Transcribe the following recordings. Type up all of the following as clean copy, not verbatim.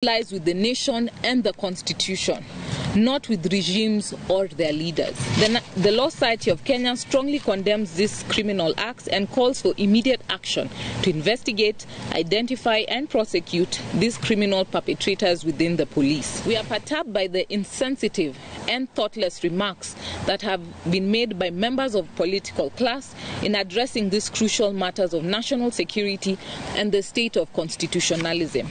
Lies with the nation and the constitution, not with regimes or their leaders. The Law Society of Kenya strongly condemns these criminal acts and calls for immediate action to investigate, identify and prosecute these criminal perpetrators within the police. We are perturbed by the insensitive and thoughtless remarks that have been made by members of political class in addressing these crucial matters of national security and the state of constitutionalism.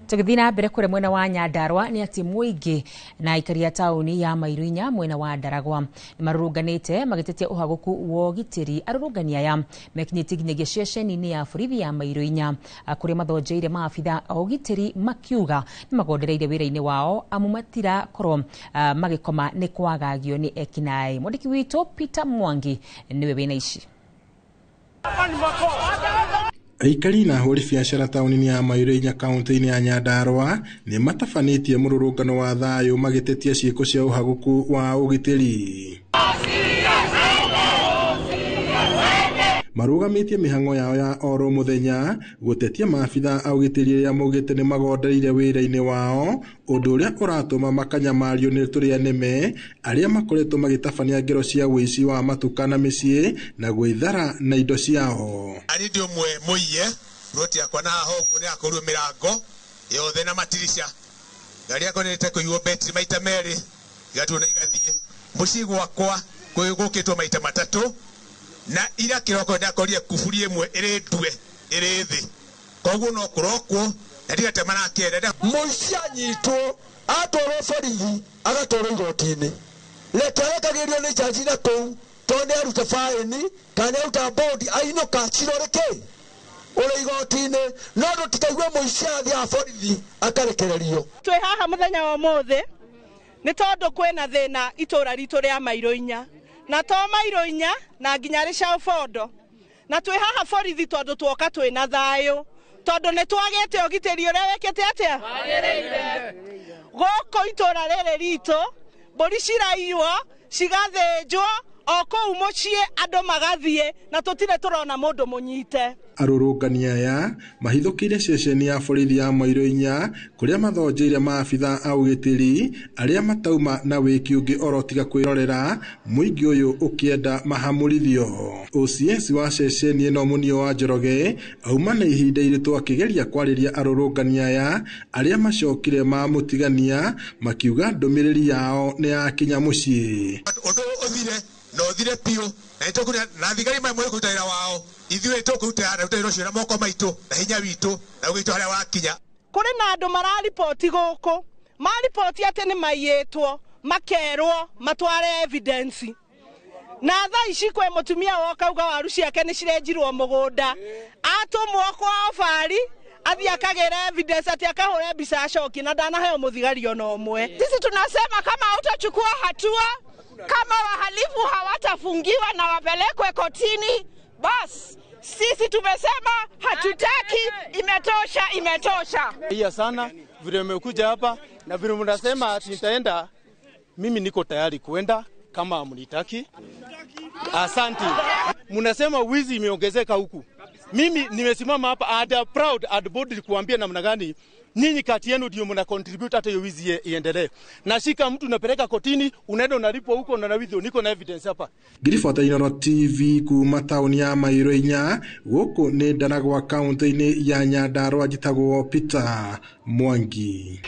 Tũgĩthiĩ na mbere kũrĩa mwena wa Nyandarua nĩ atĩ mũingĩ na aikari a taũni ya Mairu-Inya mwena wa Ndaragwa nĩ marũrũnganĩte magĩtetia ũhagũku wa ũgitĩri. Arũrũngani aya mekinyĩtie nginyagia ceceni-inĩ ya borithi ya Mairu-Inya kũrĩa mathonjeire maabitha a ũgitĩri makiuga nĩ magondereire wĩra-inĩ wao amu matirakorwo magĩkoma nĩ kwagagio nĩ ekinaĩ. Mwandĩki witũ Peter Mwangi nĩwe wĩna ici. Aikari na ahũri biacara taũni-inĩ ya Mairu-Inya kaunti-inĩ ya Nyandarua nĩ matabanĩtie mũrũrũngano wa thayũ magĩtetia ciĩko cia ũhagũku wa ũgitĩri. Marũgamĩtie mĩhang'o yao ya oro mũthenya gũtetia maabitha a ũgitĩri arĩa maugĩte nĩ magondereire wĩra-inĩ wao, ũndũ ũrĩa ũratũma makanyamario nĩ tũrĩa nĩme arĩa makoretwo magĩtabania ngero cia ũici wa matuka na mĩciĩ na gwĩthara na indo ciao. Arĩ ndĩ ũmwe mũiye roti yakwa na haha ũguo nĩyakorirwo mĩrango yothe na matirisha, ngari yakwa nĩrĩte kũiywo betri maita merĩ igatuo na igathiĩ, mũciĩ gwakwa gũkĩtwo maita matatũ na ira kĩroko ndakorire kuburi ĩmwe ĩrĩ ndue ĩrĩ thĩ, koguo no kũrokwo na ndigate marakĩenda. Mũici anyitwo atwarwo borithi agatwarwo igoti-inĩ, reke arekagĩrio nĩ jaji na kũu tondũ nĩ aruta baĩni kana nĩ aruta bondi ainũka cirore kĩ ũrĩ igoti-inĩ, no tũtikaigue mũici athiaga borithi akarekererio. Twĩ haha mũthenya wa ũmũthĩ nĩ tondũ kwĩna thĩna itũra ritũ rĩa Mairu-Inya, na to Mairu-Inya na nginya Rĩcaũbondo, na twĩ haha borithi tondũ tuoka twĩna thayũ, tondũ nĩ twagĩte ũgitĩri ũrĩa wĩkĩte atĩa gũkũ itũra rĩrĩ ritũ. Mbũri ciraiywo cigathĩnjwo o kũu mũciĩ andũ magathiĩ na tũtirĩ tũrona mũndũ mũnyite. Arũrũngani aya mahithũkĩire ceceni ya borithi ya Mairu-Inya kũrĩa mathonjeire maabitha a ũgitĩri arĩa matauma na wĩki ũngĩ oro tiga kwĩrorera mũingĩ ũyũ ũkĩenda mahamũrithio. OCS wa ceceni ĩno Munio wa Njoroge auma na ihinda iritũ akĩgeria kwarĩria arũrũngani aya arĩa macokire mamũtigania makiuga ndũmĩrĩri yao nĩ yakinya mũciĩ. Ũndũ ũthire na ũthire biũ na nĩtũkũruta na thigari mamwe kũruta wĩra wao, ithuĩ tũkũruta wĩra ũcio na moko maitũ na hinya witũ na ũgitũ harĩa wakinya. Kũrĩ na andũ marariboti gũkũ, mariboti atĩ nĩ maiyĩtwo makerwo matware evidence, na thaa ici kwĩ mũtumia woka uga waru ciake nĩ cirenjirwo mũgũnda, atũmwo kwa obari athiĩ akagĩra evidence atĩ akahũre mbica acokie na ndanaheo mũthigari ona ũmwe. Sisi tunasema kama hutachukua hatua, kama wahalifu hawatafungiwa na wapelekwe kotini, bas sisi tumesema hatutaki, imetosha, imetosha. Iya sana vile mmekuja hapa na vile mnasema ati nitaenda, mimi niko tayari kuenda kama hamnitaki. Asante. Mnasema wizi imeongezeka huku. Mimi nimesimama hapa and I'm proud and boldly kuambia namna gani nyinyi kati yenu ndio mna contribute hata hiyo wizi iendelee. Nashika mtu napeleka kotini, unaenda unalipwa huko na nawidhi, niko na evidence hapa. Ngiribota Inooro TV kuma taũni ya Mairu-Inya gũkũ nĩ Ndaragwa kaunti-inĩ ya Nyandarua, njĩtagwo Peter Mwangi.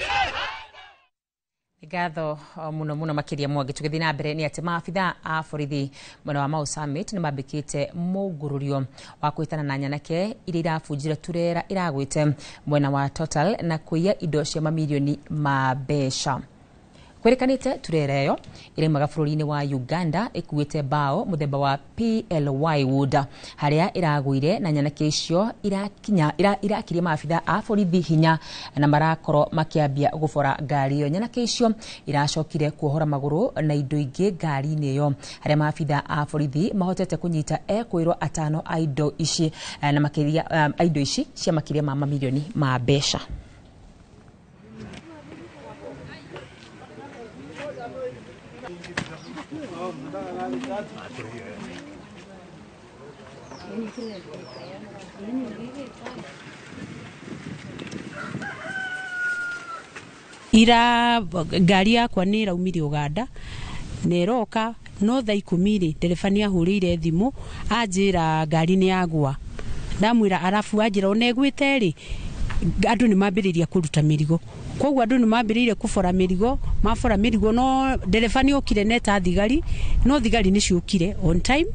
Ngatho muno muno makiria Mwangi. Tũgĩthiĩ na mbere nĩ atĩ maabitha a borithi mwena wa Mau Summit nĩ mambĩkĩte mũngũrũrio wa kwĩtana na nyanake iria irabunjire turera iragwĩte mwena wa Total na kũiya indo cia mamirioni ma mbeca. Kwĩrĩkanĩte turera ĩyo ĩraimaga bũrũri-inĩ wa Uganda ĩkuĩte mbao mũthemba wa PLY Wood harĩa ĩragũire na nyanake icio irakirie maabitha a borithi hinya na marakorwo makĩambia gũbora ngari ĩyo. Nyanake icio iracokire kuohora magũrũ na indo ingĩ ngari-inĩ ĩyo harĩa maabitha a borithi mahotete kũnyita ekwĩrwo atano a indo ici na makĩria a indo ici cia makĩria ma mamirioni ma mbeca. Ira ngari yakwa nä ĩraumire Uganda na ĩroka no thaa 10 rĩ, ndereba nĩ ahũrĩire thimũ anjĩra ngari nĩ yagwa. Ndamwĩra arabu anjĩra ona ĩgwĩte rĩ, andũ nĩ mambĩrĩria kũruta mĩrigo, koguo andũ nĩ mambĩrĩirie kũbora mĩrigo, mabora mĩrigo, no ndereba nĩ okire neta thigari, no thigari nĩ ciũkire on time,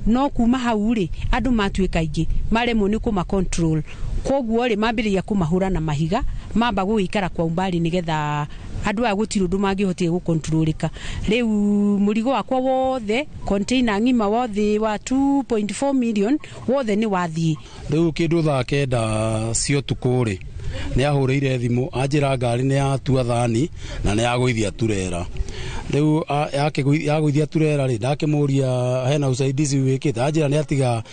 no kuma hau rĩ, andũ matuĩka aingĩ maremwo nĩ kũma control, koguo rĩ mambĩrĩria kũmahũra na mahiga, mamba gũgĩikara kwa umbali nĩgetha andũ aya gũtirĩ ũndũ mangĩhotire gũkontrolĩka. Rĩu mũrigo wakwa wothe, container ng'ima wothe wa 2.4 million wothe nĩ wathiĩ. Rĩu kĩndũ thaa 9 cia ũtukũ rĩ, nĩ ahũrĩire thimũ anjĩra ngari nĩ yatua thani na nĩ yagũithia turera. Rĩu yagũithia turera rĩ, ndakĩmũria hena usaidizi wĩkĩte, anjĩra nĩ atiga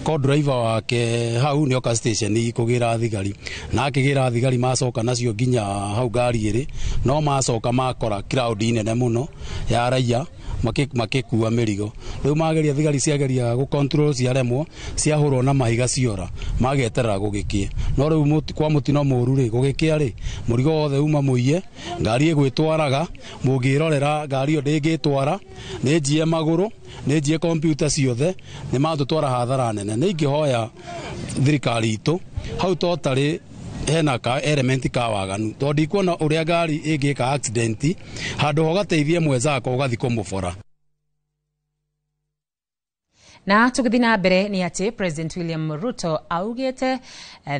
co-driver wake hau nĩ oka station kũgĩra thigari, na akĩgĩra thigari macoka nacio nginya hau ngari ĩrĩ, no macoka makora crowd nene mũno ya raia makĩkua mĩrigo. Rĩu mageria thigari ciageria gũ control ciaremwo, ciahũrwo na mahiga ciora, mageterera gũgĩkĩe. No rĩu kwa mũtino mũru rĩ, gũgĩkĩa rĩ, mũrigo wothe uma mũiye, ngari ĩgwĩtwaraga, mũngĩrorera ngari ĩyo ndĩngĩtwara, nĩ njie magũrũ, nĩ njie kompiuta ciothe, nĩ matũtwara hathara nene. Nĩ ingĩhoya thirikari itũ hau totarĩ hena ka element ka waganu, tondũ ndikuona ũrĩa ngari ĩngĩka accident handũ ho gateithie mwenzako ũgathiĩ kũmũbora. Na tũgĩthiĩ na mbere nĩ atĩ President William Ruto augĩte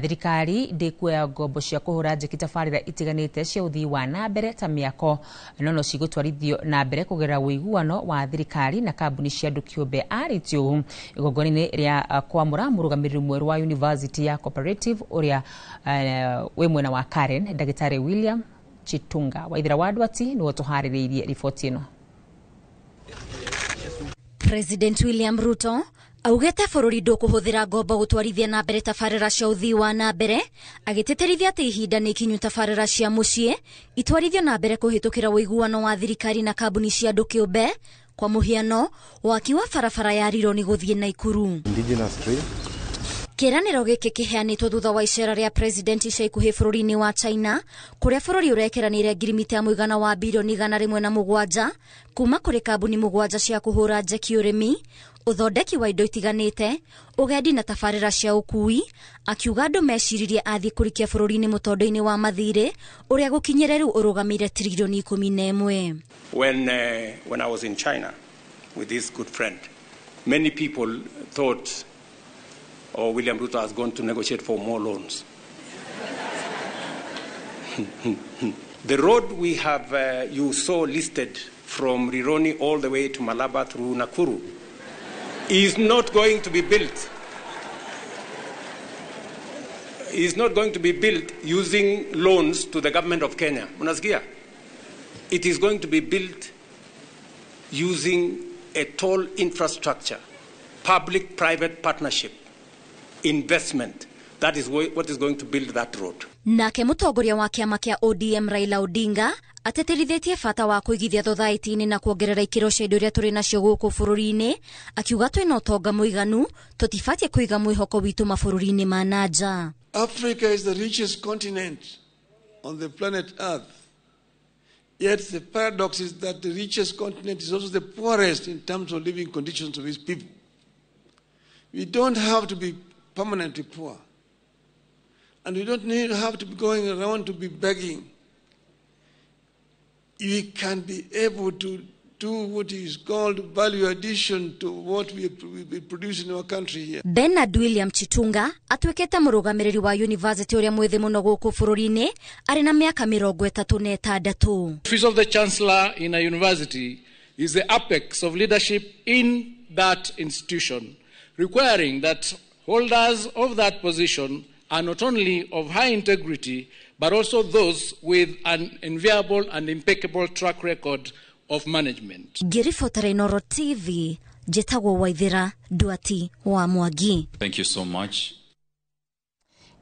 thirikari ndĩkuoya ngombo cia kũhũra njeki tabarĩra itiganĩte cia ũthii wa na mbere ta mĩako, no no cigũtwarithio na mbere kũgerera ũiguano wa thirikari na kambuni cia andũ kĩũmbe. Arĩtie ũũ igongona-inĩ rĩa kwamũra mũrũgamĩrĩri mwerũ wa University ya Cooperative ũrĩa wĩ mwena wa Karen, Ndagĩtarĩ William Chitunga. Waithera wa Ndwati nĩwe ũtũharĩrĩirie riboti ĩno. President William Ruto augĩte bũrũri ndũkũhũthĩra ngombo gũtwarithia na mbere tabarĩra cia ũthii wa na mbere, agĩtĩtĩrithia atĩ ihinda nĩ ikinyu tabarĩra cia mũciĩ itwarithio na mbere kũhĩtũkĩra ũiguano wa thirikari na kambuni cia andũ kĩũmbe, kwa mũhiano waki wa barabara ya Rironi gũthiĩ Naikuru. Kĩĩranĩro gĩkĩ kĩheanĩtwo thutha wa icera rĩa president ica ikuhĩ bũrũri-inĩ wa China, kũrĩa bũrũri ũrekeranĩire ngirimiti ya mũigana wa birioni 107 kuma kũrĩ kambuni 7 cia kũhũra njeki ũrĩmi, ũthondeki wa indo itiganĩte, ũgendi na tabarĩra cia ũkui, akiuga andũ meciririe athiĩ kũrikia bũrũri-inĩ mũtondo-inĩ wa mathirĩ ũrĩa gũkinyĩra rĩu ũrũgamĩire tiririoni 11. When I was in China with this good friend, many people thought, oh, William Ruto has gone to negotiate for more loans. The road we have, you saw listed from Rironi all the way to Malaba through Nakuru, is not going to be built. Is not going to be built using loans to the government of Kenya. Unasikia? It is going to be built using a toll infrastructure, public-private partnership, investment. That is what is going to build that road. Nake mũtongoria wa kĩama kĩa ODM Raila Odinga ateterithĩtie bata wa kũigithia thothaitĩ-inĩ na kuongerera ikĩro cia indo iria tũrĩ nacio gũkũ bũrũri-inĩ, akiuga twĩna ũtonga mũiganu, tũtibatiĩ kũiga mwĩhoko witũ mabũrũri-inĩ ma na nja. Africa is the richest continent on the planet Earth. Yet the paradox is that the richest continent is also the poorest in terms of living conditions of its people. We don't have to be permanently poor. And we don't need to have to be going around to be begging. We can be able to do what is called value addition to what we produce in our country here. Bernard William Chitunga atuĩkĩte mũrũgamĩrĩri wa university ũrĩa mwĩthĩ mũno gũkũ bũrũri-inĩ arĩ na mĩaka 36. Office of the Chancellor in a university is the apex of leadership in that institution, requiring that holders of that position are not only of high integrity, but also those with an enviable and impeccable track record of management. Ngĩribotera Inooro TV, njĩtagwo Waithera Nduati wa Mwangi. Thank you so much.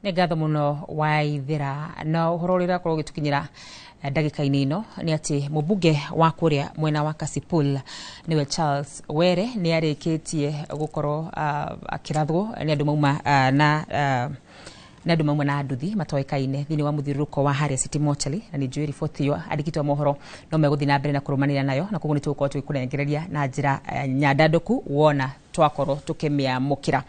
Nĩ ngatho mũno Waithera. Na ũhoro ũrĩa ũrakorwo ũgĩtũkinyĩra Ndagĩka-inĩ ĩno nĩ atĩ mũmbunge wa kũrĩa mwena wa Kasipul nĩwe Charles Were nĩ arĩkĩtie gũkorwo akĩrathwo nĩ andũ mauma na nĩ andũ mauma na nduthi matoĩkaine thĩinĩ wa mũthiũrũrũko wa harĩa City Mortuary. Na nĩ njũĩ riboti ĩyo andĩkĩtwo mohoro no megũthiĩ na mbere na kũrũmanĩrĩra nayo, na koguo nĩ tũgũkorwo tũgĩkũnengereria na njĩra nyandandũku wona twakorwo tũkĩmĩamũkĩra.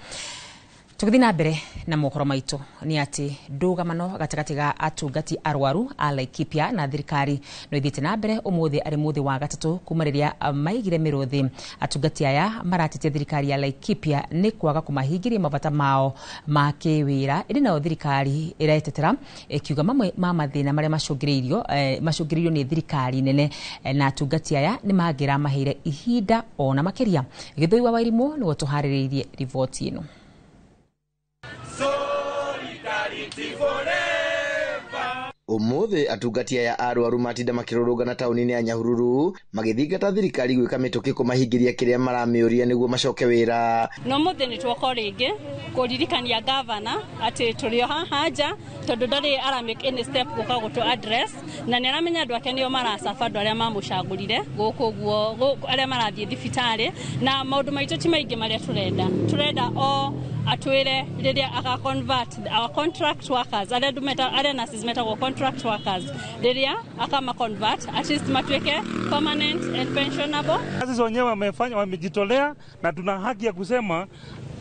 Tũgĩthiĩ na mbere na mohoro maitũ nĩ atĩ ndũgamano gatagatĩ ga atungati arwaru a Laikipia na thirikari no ithiĩte na mbere ũmũthĩ arĩ mũthĩ wa gatatũ kuma rĩrĩa maigire mĩrũthi. Atungati aya maratetia thirikari ya Laikipia nĩ kwaga kũmahingĩria mabata mao ma kĩwĩra, ĩndĩ nayo thirikari ĩretetera ĩkiuga mamwe ma mathĩna marĩa macũngĩrĩirio nĩ thirikari nene, na atungati aya nĩ mangĩramaheire ihinda ona makĩria. Gĩthũi wa Wairimũ nĩwe tũharĩrĩirie riboti ĩno. Umuthi atungati aya arwaru matinda makirurungana tauni-inĩ ya Nyahururu magithingata thirikari gwika mĩtũkĩ kũmahingĩria kĩrĩa maramĩũria nĩguo macoke wĩra. No mũthĩ nĩ twoka rĩngĩ kũririkania gavana atĩ tũrĩ o haha nja tondũ ndarĩ ara make any step gũka gũtũ address, na nĩ aramenya andũ ake nĩo maracaba andũ arĩa mamũcagũrire gũkũ ũguo arĩa marathiĩ thibitarĩ, na maũndũ maitũ ti maingĩ marĩa tũrenda o atwĩre rĩrĩa aka convert our contract workers arĩa nurses metagwo contract workers, rĩrĩa akama convert at least matuĩke permanent and pensionable. Sisi wenyewe wamefanya, wamejitolea, na tuna haki ya kusema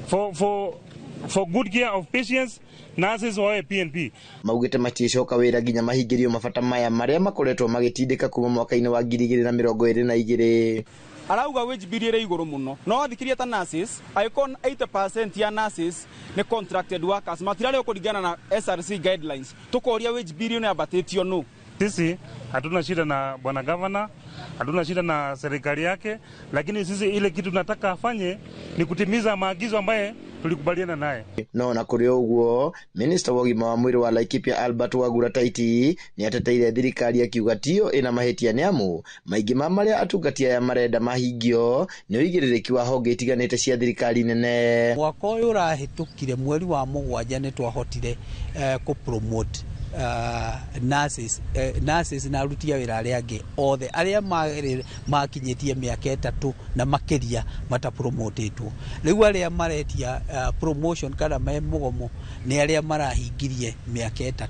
for good care of patients nurses wawe PNP. Maugĩte maticoka wĩra nginya mahingĩrio mabata maya marĩa makoretwo magĩtindĩka kuma mwaka-inĩ wa 2022. Arauga wage bill ĩrĩ igũrũ mũno, no athikirie ta nurses angĩkorwo 80% ya nurses nĩ contracted workers matirarĩo kũringana na SRC guidelines, tũkoria wage bill ĩno yambatĩtio nũ? Sisi hatuna shida na bwana governor, hatuna shida na serikali yake, lakini sisi ile kitu tunataka afanye ni kutimiza maagizo ambaye tulikubaliana naye. No na kũrĩ ũguo, Minister wa ũgima wa mwĩrĩ wa Laikipia Albert Wagura Taiti nĩ ateteire thirikari akiuga tiyo ĩna mahĩtia nĩ amu maingĩ ma marĩa atungati aya marenda mahingio nĩ ũigĩrĩrĩki wa honge itiganĩte cia thirikari nene. Mwaka ũyũ ũrahĩtũkire mweri wa mũgwanja nĩ twahotire kũ promote nurses na aruti a wĩra arĩa angĩ othe arĩa makinyĩtie mĩaka 3 na makĩria matapromotetwo. Rĩu arĩa maretia promotion kana me mũgomo nĩ arĩa marahingirie mĩaka 3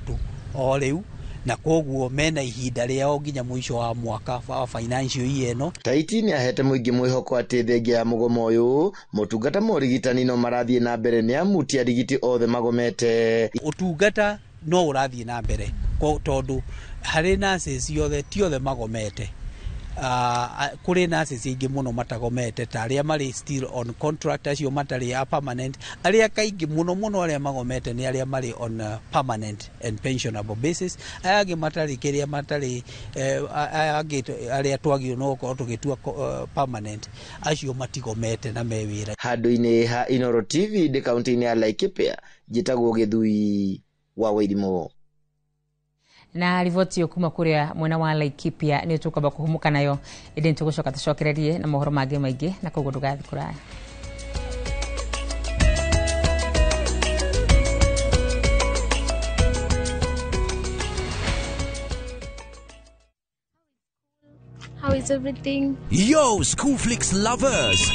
o rĩu, na koguo mena ihinda rĩao nginya mũico wa mwaka wa financial year ĩno. Taiti nĩ ahete mũingĩ mwĩhoko atĩ thengia ya mũgomo ũyũ motungata ma ũrigitani no marathiĩ na mbere nĩ amu ti arigiti othe magomete. Ũtungata no ũrathiĩ na mbere tondũ harĩ nurses othe ti othe magomete. Kũrĩ nurses aingĩ mũno matagomete ta arĩa marĩ still on contract, acio matarĩ a permanent. Arĩa kaingĩ mũno mũno arĩa magomete nĩ arĩa marĩ on permanent and pensionable basis. Aya angĩ matarĩ kĩrĩa matarĩ aya angĩ arĩa twagĩrĩirwo no gũkorwo tũgĩtua permanent, acio matigomete na me wĩra. Handũ-inĩ ha Inooro TV ndĩ kaunti-inĩ ya Laikipia, njĩtagwo Gĩthui wa Wairimũ. Na riboti yo kuma kuria mwena wa Laikipia nĩ tũkwamba kũhumuka nayo, ĩndĩ nĩtũgũcoka tũcokererie na mohoro mangĩ maingĩ, na koguo ndũgathiĩ kũraya. How is everything? Yo, Schoolflix lovers!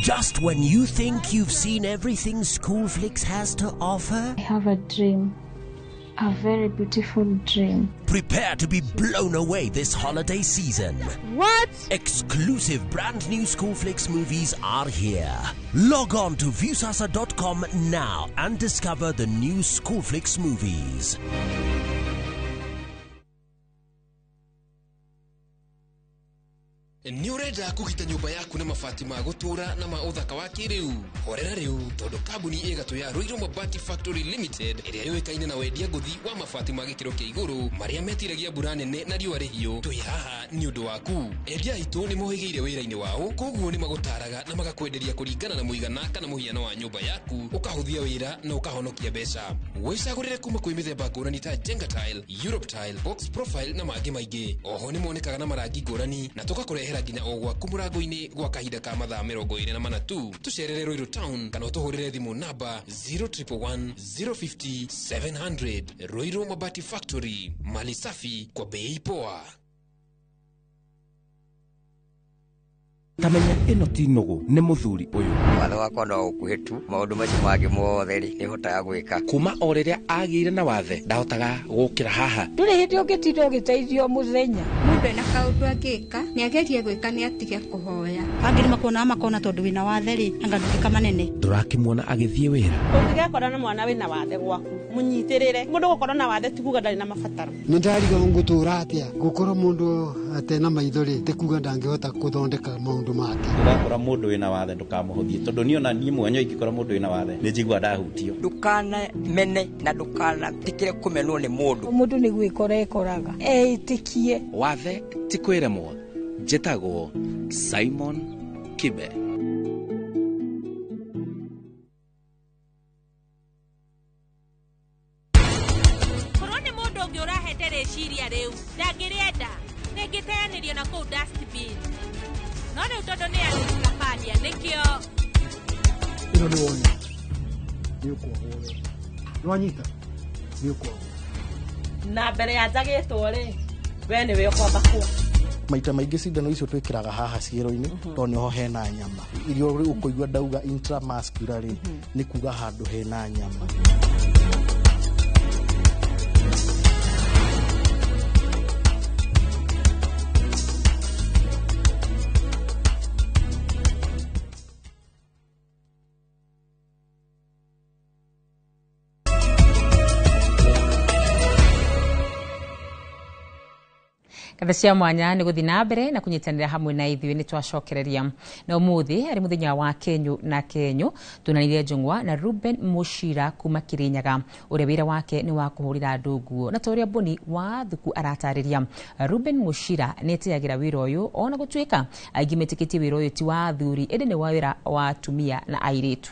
Just when you think you've seen everything Schoolflix has to offer, I have a dream. A very beautiful dream. Prepare to be blown away this holiday season. What? Exclusive brand new Schoolflix movies are here. Log on to viewsasa.com now and discover the new Schoolflix movies. Nĩ ũrenda kũgita nyũmba yaku na mabati ma gũtũũra na ma ũthaka wa kĩrĩu? Horera rĩu tondũ kambuni ĩgatũ ya Ruiru Mabati Factory Limited ĩrĩa yũĩkaine na wendia ngũthi wa mabati ma gĩkĩro kĩa igũrũ marĩa metiragia mbura nene na riũa rĩhiũ, twĩ haha nĩ ũndũ waku. Endia aitũ nĩ mohĩgĩire wĩra-inĩ wao, koguo nĩ magũtaraga na magakwenderia kũringana na mũigana kana mũhiano wa nyũmba yaku, ũkahũthia wĩra na ũkahonokia mbeca. Wĩcagũrĩre kuma kwĩ mĩthemba ngũrani ta Jenga Tile, Europe Tile, Box Profile na mangĩ maingĩ. Oho nĩ monekaga na marangi ngũrani na tũgakũrehera nginya o gwaku mũrango-inĩ gwa kahinda ka mathaa 24 tu. Tũcerere Ruiru Town kana ũtũhũrĩre thimũ namba 0111 050 700. Ruiru Mabati Factory, mali safi kwa bei poa. Tamenya ĩno ti nũgũ nĩ mũthuri ũyũ. Watho wakwa no ũkuhĩ tu, maũndũ macio mangĩ mothe rĩ nĩhotaga gwĩka. Kuma o rĩrĩa agĩire na wathe ndahotaga gũkĩra haha. Ndũrĩ hĩndĩ ũngĩtinda ũgĩteithio mũthenya. Mũndũ ena kaũndũ angĩka nĩagerie gwĩka nĩatige kũhoya. Angĩ nĩmakuonaga makona tondũ wĩna wathe rĩ anga nduĩka manene. Ndũrakĩmuona agĩthiĩ wĩra. Ũngĩgekora na mwana wĩna wathe gwaku mũnyitĩrĩre. Mũndũ gũkorwo na wathe ti kuga ndarĩ na mabataro. Nĩ ndariga ngũtũra atĩa gũkorwo mũndũ atena maitho rĩ ti kuga ndangĩhota gũthondeka maũndũ make. Ũgakora mũndũ wĩna wathe ndũkamũhũthie tondũ niĩ ona niĩ mwenyewe ingĩkora mũndũ wĩna wathe nĩ njiguaga ndahutio. Ndũkanamene na ndũkanetĩkĩre kũmenwo nĩ mũndũ. Mũndũ nĩ gwĩkora ekoraga eĩtĩkie. Wathe ti kwĩremwo. Njĩtagwo Simon Kibe. Korwo nĩ mũndũ ũngĩ ũrahete rĩciria rĩu ndangĩrĩenda nĩngĩteanĩrio na kũu dustbin. No rĩu tondũ nĩ Alex Kapadia nĩkĩo ĩno nĩ woni nĩ ũkwagwo we nĩwanyita nĩ ũkwagwo. Na mbere ya njagĩtwo rĩ we nĩwe ũkwamba kwa maita maingĩ cindano icio twĩkĩraga haha ciĩro-inĩ tondũ nĩho hena nyama irio ũkũigua ndauga intramuscular rĩ nĩ kuga handũ hena nyama. Ngatho cia mwanya nĩ gũthiĩ na mbere na kũnyitanĩra hamwe na ithuĩ nĩ twacokereria na ũmũthĩ arĩ mũthenya wa Kenyu na Kenyu tunanire njũng'wa na Ruben Mushira kuma Kirinyaga ũrĩa wĩra wake nĩ wa kũhũrĩra andũ nguo na ta ũrĩa Boni wa Thuku aratarĩria. Ruben Mushira nĩ etĩyagĩra wĩra ũyũ ona gũtuĩka aingĩ metĩkĩtie wĩra ũyũ ti wa athuri ĩndĩ nĩ wa wĩra wa atumia na airĩtu.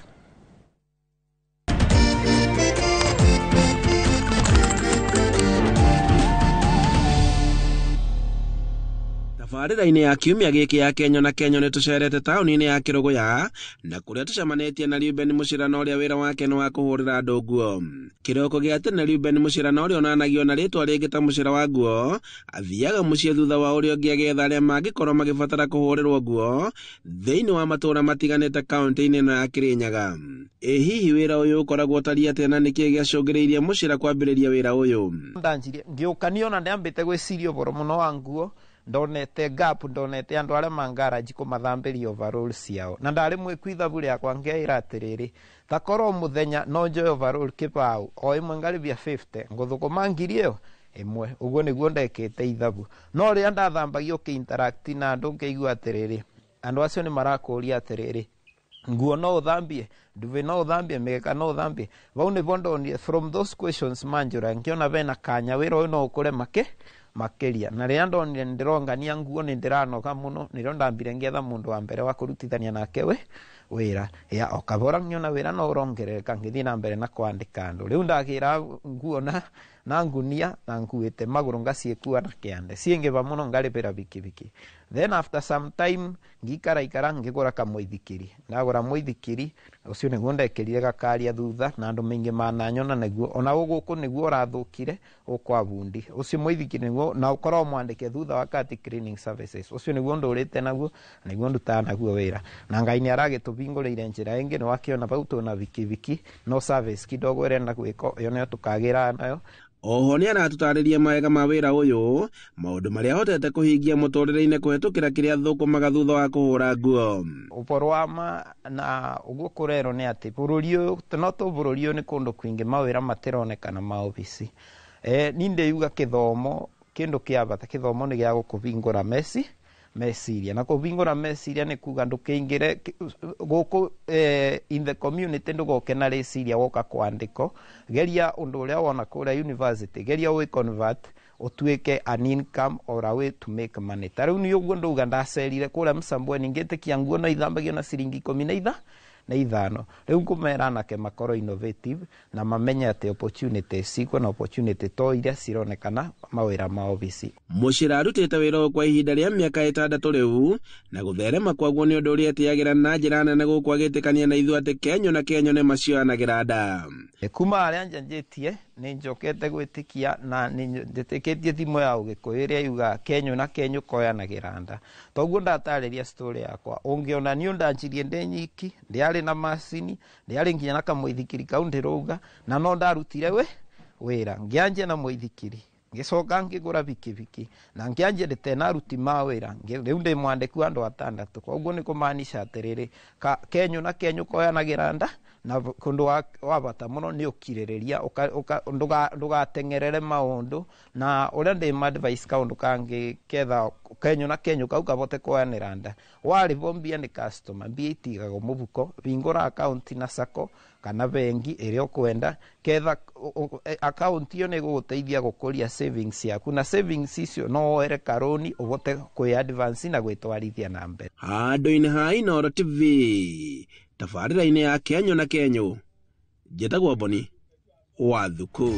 Tabarĩra-inĩ ya kiumia gĩkĩ ya Kenyo na Kenyo nĩ tũcerete taũni-inĩ ya Kĩrũgũya na kũrĩa tũcemanĩtie na Reuben Muchira na ũrĩa wĩra wake nĩ wa kũhũrĩra andũ nguo. Kĩroko gĩa tene Reuben Muchira na ũrĩa onanagio na rĩtwa rĩngĩ ta Muchira wa nguo athiaga mũciĩ thutha wa ũrĩa ũngĩ agĩetha arĩa mangĩkorwo magĩbatara kũhũrĩrwo nguo thĩinĩ wa matũũra matiganĩte kaũntĩ-inĩ ĩno ya Kĩrĩnyaga. Ĩ hihi wĩra ũyũ ũkoragwo ũtariĩ atĩa na nĩkĩĩ gĩacũngĩrĩirie Muchira kwambĩrĩria wĩra ũyũ? Ndanjirie ngĩũka niĩ ona ndĩambĩte gwĩciria ũhoro mũno wa nguo ndonete gap ndonete andu aria mangaraji kumathambiria overall ciao na ndari mwiku ithabu riakwa ngeira atiriri ta korwo muthenya no njoe overall kibau o imwe ngaribia 50 nguthukuma ngiri iyo imwe uguo niguo ndekite ithabu no riria ndathambagia ukiinteract na andu ngeigua atiriri andu acio ni marakuria atiriri nguo no uthambie nduve no uthambie mĩgeka no uthambie vau nivo ndonire from those questions manjura ngiona vena kanya wira uyu no ukure makiria na riria ndonire ndirongania nguo ni ndiranoga muno nirio ndambire ngietha mundu wa mbere wa kurutithania nake we wira ya o kabora ngiona wira no urongerereka ngithii na mbere na kwandika andu riu ndagira nguo na ngunia na nguite maguru ngaciikua na kiande ciingiva muno ngaribira bikibiki then after some time ngikara ikara ngigura kamuithikiri ndagura muithikiri ucio niguo ndekirire gakaria thutha na andu maingi mananyona niguo ona guku niguo urathukire ukwa bundi ucio muithikiri niguo na ukorwo mwandike thutha wa Kati Cleaning Services ucio niguo ndurite naguo niguo ndutaga naguo wira na Ngai ni aragitubingurire njira ingi ni wakiona vau tuna bikibiki no service kidogo irenda gwiko iyo niyo tukagira nayo. Oho nĩ aratũtarĩria mawega ma wĩra ũyũ maũndũ marĩa ahotete kũhingia mũtũrĩre-inĩ kũhetũkĩra kĩrĩa athũkũmaga thutha wa kũhũra nguo. Ũhoro wa ma na ũguo kũrerwo nĩ atĩ bũrũri ũyũ no to bũrũri ũyũ nĩ kũndũ kwingĩ mawĩra matironekana ma obici. Niĩ ndĩuga kĩthomo kĩndũ kĩa bata kĩthomo nĩ gĩa gũkũhingũra meciria na kũhingũra meciria nĩ kuga ndũkĩingĩre gũkũ in the community ndũgoke na rĩciria woka kwandĩko geria ũndũ ũrĩa wona kũrĩa university geria wĩ convert ũtuĩke an income or a way to make money. Ta rĩu nĩ ũguo ndauga ndacerire kũrĩa Msambweni ngĩtĩkia nguo no ithambagio na ciringi ikũmi na na 5. Rĩu ngũmera anake makorwo innovative na mamenye atĩ opportunity cikuo na opportunity to iria cironekana mawĩra ma obici. Mũcira arutĩte wĩra ũyũ kwa ihinda rĩa mĩaka 6 rĩu, na gũtherema kwaguo nĩ ũndũ ũrĩa etĩyagĩra na njĩra nene gũkũ agĩtĩkania na ithuĩ atĩ kenyũ na kenyũ nĩ macioyanagĩra nda. Kuma harĩa njanjĩtie nĩ njokete gwĩtĩkia na nĩ njĩtĩkĩtie thimo ya Ũgĩkũyũ ĩrĩa yugaga kenyũ na kenyũ koyanagĩra nda. Toguo ndatarĩria story yakwa, ũngĩona niĩ ndanjirie ndĩ nyiki, ndiarĩ na macini, ndiarĩ nginya na kamũithikiri kau ndĩrauga, na no ndarutire wĩra. Ngĩanjia na mũithikiri, ngĩcoka ngĩgũra bikibiki, na ngĩanjia ndĩte na aruti ma wĩra, rĩu ndĩ mwandĩki wa andũ 6. Koguo nĩ kũmaanisha atĩrĩrĩ, kenyũ na kenyũ koyanagĩra nda, na kũndũ wa bata mũno nĩ ũkirĩrĩria, ndũgateng'erere maũndũ, na ũrĩa ndĩ advice kaũndũ kangĩ ketha kenyũ na kenyũ kau kabote koyanĩra nda. Warĩhwo mbia nĩ customer, mbia itigagwo mũbuko, hingũra akaunti na sacco kana bengi ĩrĩa ũkwenda, ketha akaunti ĩyo nĩ ĩgũgũteithia gũkũria savings ciaku, na savings icio no woere karũni ũhote kwĩ advance na gwĩtwarithia na mbere. Handũ-inĩ ha Inooro TV, tabarĩra-inĩ ya Kenyũ na Kenyũ, njĩtagwo Boni wa Thuku.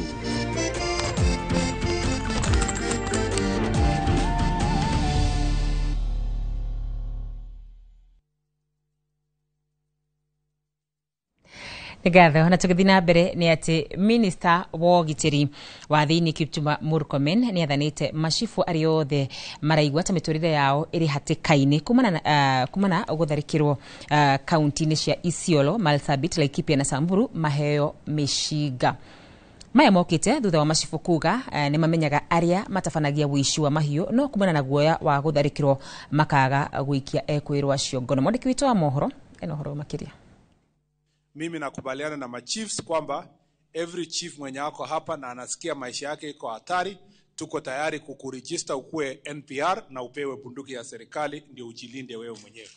Ngatho. Na tũgĩthiĩ na mbere nĩ atĩ minista wa ũgitĩri wa thĩinĩ Kipchumba Murkomen nĩ athanĩte macibu arĩa othe maraigua ta mĩtũrĩre yao ĩrĩ hatĩka-inĩ kumana gũtharĩkĩrwo kaunti-inĩ cia Isiolo, Marsabit, Laikipia na Samburu maheo mĩcinga. Maya mokĩte thutha wa macibu kuga nĩ mamenyaga arĩa matabanagia ũici wa mahiũ, no kumana na guoya wa gũtharĩkĩrwo makaga gũikia ekwĩrwo acio ngono. Mwandĩki witũ wa mohoro ena ũhoro makĩria. Mimi nakubaliana na machiefs kwamba every chief mwenye ako hapa na anasikia maisha yake iko hatari, tuko tayari kukuregister ukue NPR na upewe bunduki ya serikali ndio ujilinde wewe mwenyewe.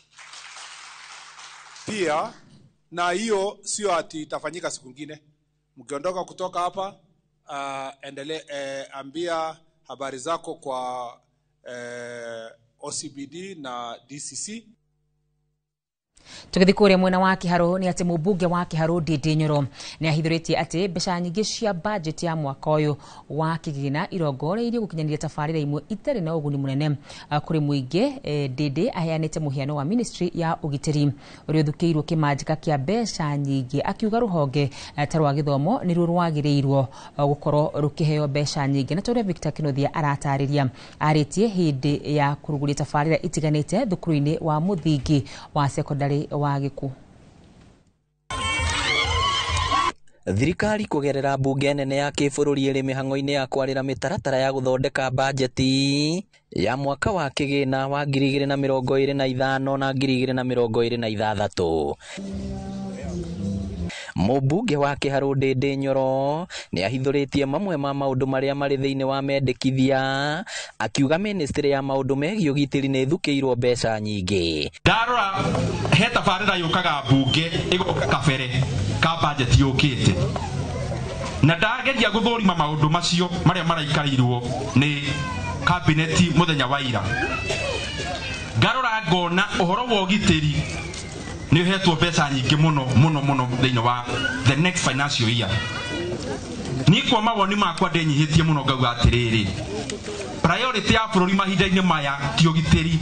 Pia na hiyo sio ati itafanyika siku nyingine. Mkiondoka kutoka hapa, ambia habari zako kwa OCBD na DCC. Tũgĩthiĩ kũrĩa mwena wa Kĩharũ nĩ atĩ mũmbunge wa Kĩharũ Ndindi Nyoro nĩ ahithũrĩtie atĩ mbeca nyingĩ cia budget ya mwaka ũyũ wa kĩgĩna irongoreirio gũkinyanĩria tabarĩra imwe itarĩ na ũguni mũnene kũrĩ mũingĩ. Ndindi aheanĩte mũhiano wa ministry ya ũgitĩri ũrĩa ũthukĩirwo kĩmanjĩka kĩa mbeca nyingĩ, akiuga rũhonge ta rwa gĩthomo nĩruo rwagĩrĩirwo gũkorwo rũkĩheo mbeca nyingĩ. Na ta ũrĩa Victor Kĩnuthia aratarĩria, arĩtie hĩndĩ ya kũrugũria tabarĩra itiganĩte thukuru-inĩ wa mũthingi wa sekondari wa Gĩkũ. Thirikari kũgerera mbunge nene ya kĩbũrũri ĩrĩ mĩhang'o-inĩ ya kwarĩra mĩtaratara ya gũthondeka bajeti ya mwaka wa kĩgĩna wa 2025 na 2026. Mũmbunge wa Kĩharũ Ndindi Nyoro nĩ ahithũrĩtie mamwe ma maũndũ marĩa marĩ thĩinĩ wa mendekithia, akiuga ministry ya maũndũ megiĩ ũgitĩri nĩ ĩthukĩirwo mbeca nyingĩ. Ndarora he tabarĩra yũkaga mbunge ĩgoka kabere ka budget yũkĩte, na ndageria gũthũrima maũndũ macio marĩa maraikarĩirwo nĩ kabineti mũthenya wa ira, ngarora ngona ũhoro wa ũgitĩri nĩ ũhetwo mbeca nyingĩ mũno mũno mũno thĩinĩ wa the next financial year. Niĩ kwa mawoni makwa ndĩnyihĩtie mũno ngauga atĩrĩrĩ, priority ya bũrũri mahinda-inĩ maya ti ũgitĩri.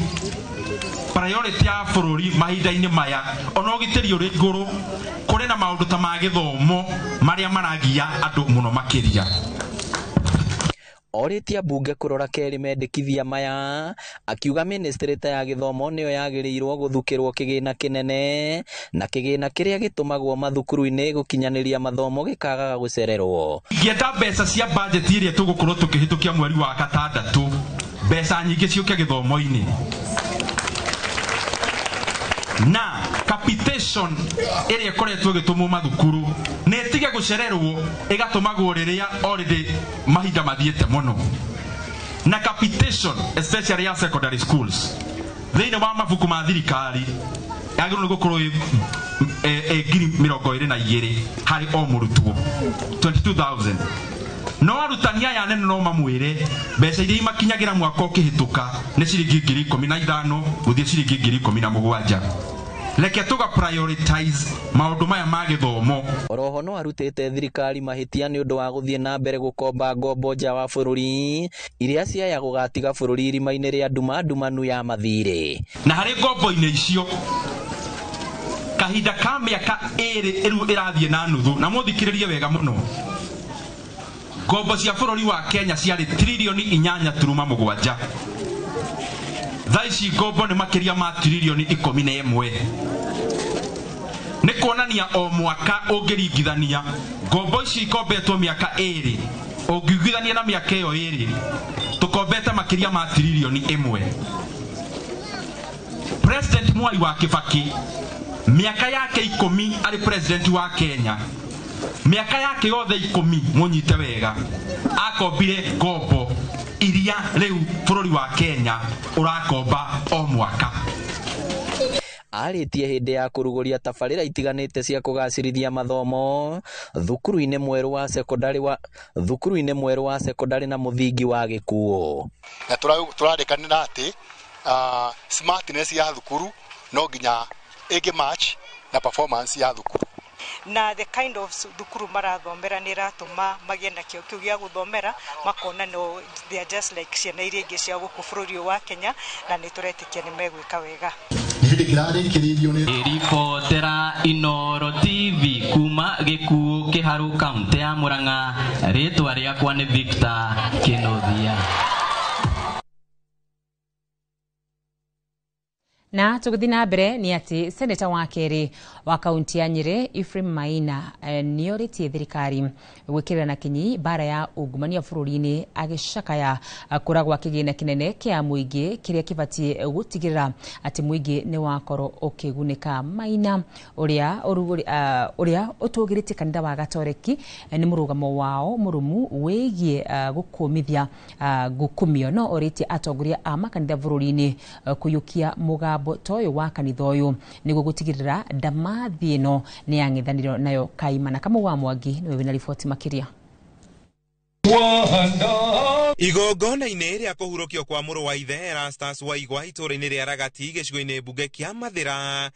Priority ya bũrũri mahinda-inĩ maya, ona ũgitĩri ũrĩ igũrũ, kũrĩ na maũndũ ta ma gĩthomo marĩa maragia andũ mũno makĩria. Orĩtie mbunge kũrora kerĩ mendekithia maya, akiuga ministry ta ya gĩthomo nĩyo yagĩrĩirwo gũthukĩrwo kĩgĩna kĩnene, na kĩgĩna kĩrĩa gĩtũmagwo mathukuru-inĩ gũkinyanĩria mathomo gĩkagaga gũcererwo. Ingĩenda mbeca cia budget iria tũgũkorwo tũkĩhĩtũkia mweri wa 6, mbeca nyingĩ ciũke gĩthomo-inĩ, na capitation ĩrĩa ĩkoretwo ĩgĩtũmwo mathukuru nĩ ĩtige gũcererwo, ĩgatũmagwo rĩrĩa already mahinda mathiĩte mũno. Na capitation especially ya secondary schools thĩinĩ wa mabuku ma thirikari yagĩrĩirwo nĩ gũkorwo 22,000 harĩ o mũrutwo, 22,000. No arutani aya anene no mamwĩre mbeca iria imakinyagĩra mwaka ũkĩhĩtũka nĩ ciringi 15,000 gũthiĩ ciringi 17,000. Reke tuga prioritize maundu maya ma githomo. Oroho no arutĩte thirikari mahĩtia nĩ ũndũ wa gũthiĩ na mbere gũkomba ngombo nja wa bũrũri iria ciaya gũgatiga bũrũri irima-inĩ rĩa nduma ndumanu ya mathirĩ. Na harĩ ngombo-inĩ icio kahinda ka mĩaka ĩrĩ ĩru ĩrathiĩ na nuthu, na mũthikĩrĩrie wega mũno, ngombo cia bũrũri wa Kenya ciarĩ tririoni 8.7. Thaa ici ngombo nĩ makĩria ma tririoni 11. Nĩ kuonania o mwaka ũngĩringithania ngombo ici ikombetwo mĩaka 2, ũngĩiguithania na mĩaka ĩyo 2, tũkombete makĩria ma tririoni 1. President Mwai wa Kibaki mĩaka yake 10 arĩ president wa Kenya, mĩaka yake yothe 10 mũnyite wega, akombire ngombo iria rĩu bũrũri wa Kenya ũrakomba o mwaka. Arĩtie hĩndĩ ya kũrugũria tabarĩra itiganĩte cia kũgacĩrithia mathomo thukuru-inĩ mwerũ wa sekondari na mũthingi wa Gĩkuũ. Na tũrarĩkanĩra atĩ smartness ya thukuru no nginya ĩngĩ match na performance ya thukuru. Na the kind of thukuru marathomera nĩ ĩratũma magĩe na kĩo kĩu gĩa gũthomera, makona no they are just like ciana iria ingĩ cia gũkũ bũrũri wa Kenya, na nĩ tũretĩkia nĩ megwĩka wega. Ribotera Inoro TV kuma Gĩkuũ Kĩharũ kaunti ya Murang'a, rĩtwa rĩakwa nĩ Victor Kĩnuthia. Na tũgĩthiĩ na mbere nĩ atĩ seneta wa kerĩ wa kaunti ya Nyĩrĩ Ephraim Maina nĩorĩtie thirikari gwĩkĩrĩra na kinyi mbara ya ungumania bũrũri-inĩ, agĩcakaya kũra gwa kĩgĩna kĩnene kĩa mũingĩ kĩrĩa kĩbatiĩ gũtigĩrĩra atĩ mũingĩ nĩ wakorwo ũkĩgunĩka. Maina ũrĩa ũtũgĩrĩtie kanitha wa Gatoreki nĩ mũrũgamo wao mũrũmu wĩgiĩ gũkũmithia ngukumio, no orĩtie atongoria a makanitha bũrũri-inĩ kũiyũkia mũgambo toyo wa kanitha ũyũ nĩguo gũtigĩrĩra ndamathi ĩno nĩ yang'ethanĩrio nayo kaimana. Kamau wa Mwangi nĩwe wĩna riboti makĩria. Igongona-inĩ rĩa kũhurũkio kwa mũrũ wa ithe Erastus Waigwa itũũra-inĩ rĩa Ragati gĩcigo-inĩ mbunge kĩa Mathĩra,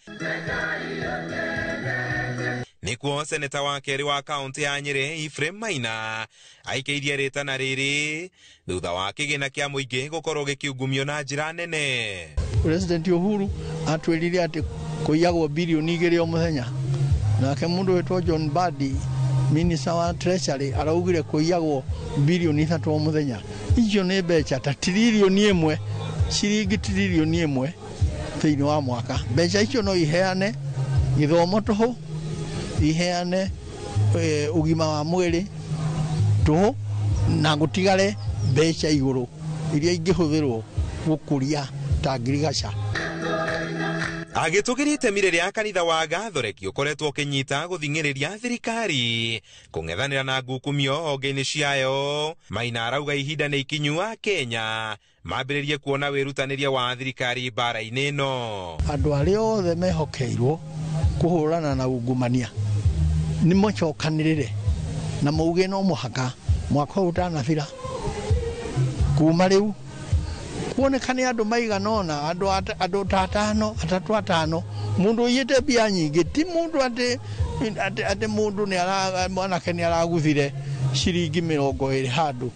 nĩkuo seneta wa kerĩ wa kaunti ya Nyĩrĩ Ephraim Maina aikĩirie rĩtana rĩrĩ thutha wa kĩgĩna kĩa mũingĩ gũkorwo gĩkiungumio na njĩra nene. President Uhuru atwĩrire atĩ kũiyagwo bilioni 2 o mũthenya, nake mũndũ wĩtwo John Mbadi minister wa Treasury araugire kũiyagwo bilioni 3 o mũthenya. Icio nĩ mbeca ta tririoni 1, ciringi tririoni 1 thĩinĩ wa mwaka. Mbeca icio no iheane gĩthomo tũhũ, iheane ũgima wa mwĩrĩ tũhũ, na gũtigare mbeca igũrũ iria ingĩhũthĩrwo gũkũria ta ngirigaca. Agĩtũgĩria itemi rĩrĩa kanitha wa Gathoreki ũkoretwo ũkĩnyita gũthing'ĩrĩria thirikari kũng'ethanĩra na ngukumio honge-inĩ ciayo, Maina arauga ihinda nĩ ikinyu a Kenya mambĩrĩrie kuona wĩrutanĩria wa thirikari mbara-inĩ ĩno. Andũ arĩa othe mehokeirwo kũhũrana na ungumania nĩ macokanĩrĩre na mauge no mũhaka mwaka ũyũ ũtanathira kuma rĩu kuonekane andũ maigana ũna, andũ ta atano, atatũ atano, mũndũ ũiyĩte mbia nyingĩ, ti mũndũ atĩ mũndũ nĩ mwanake nĩ araguthire ciringi 20 handũ.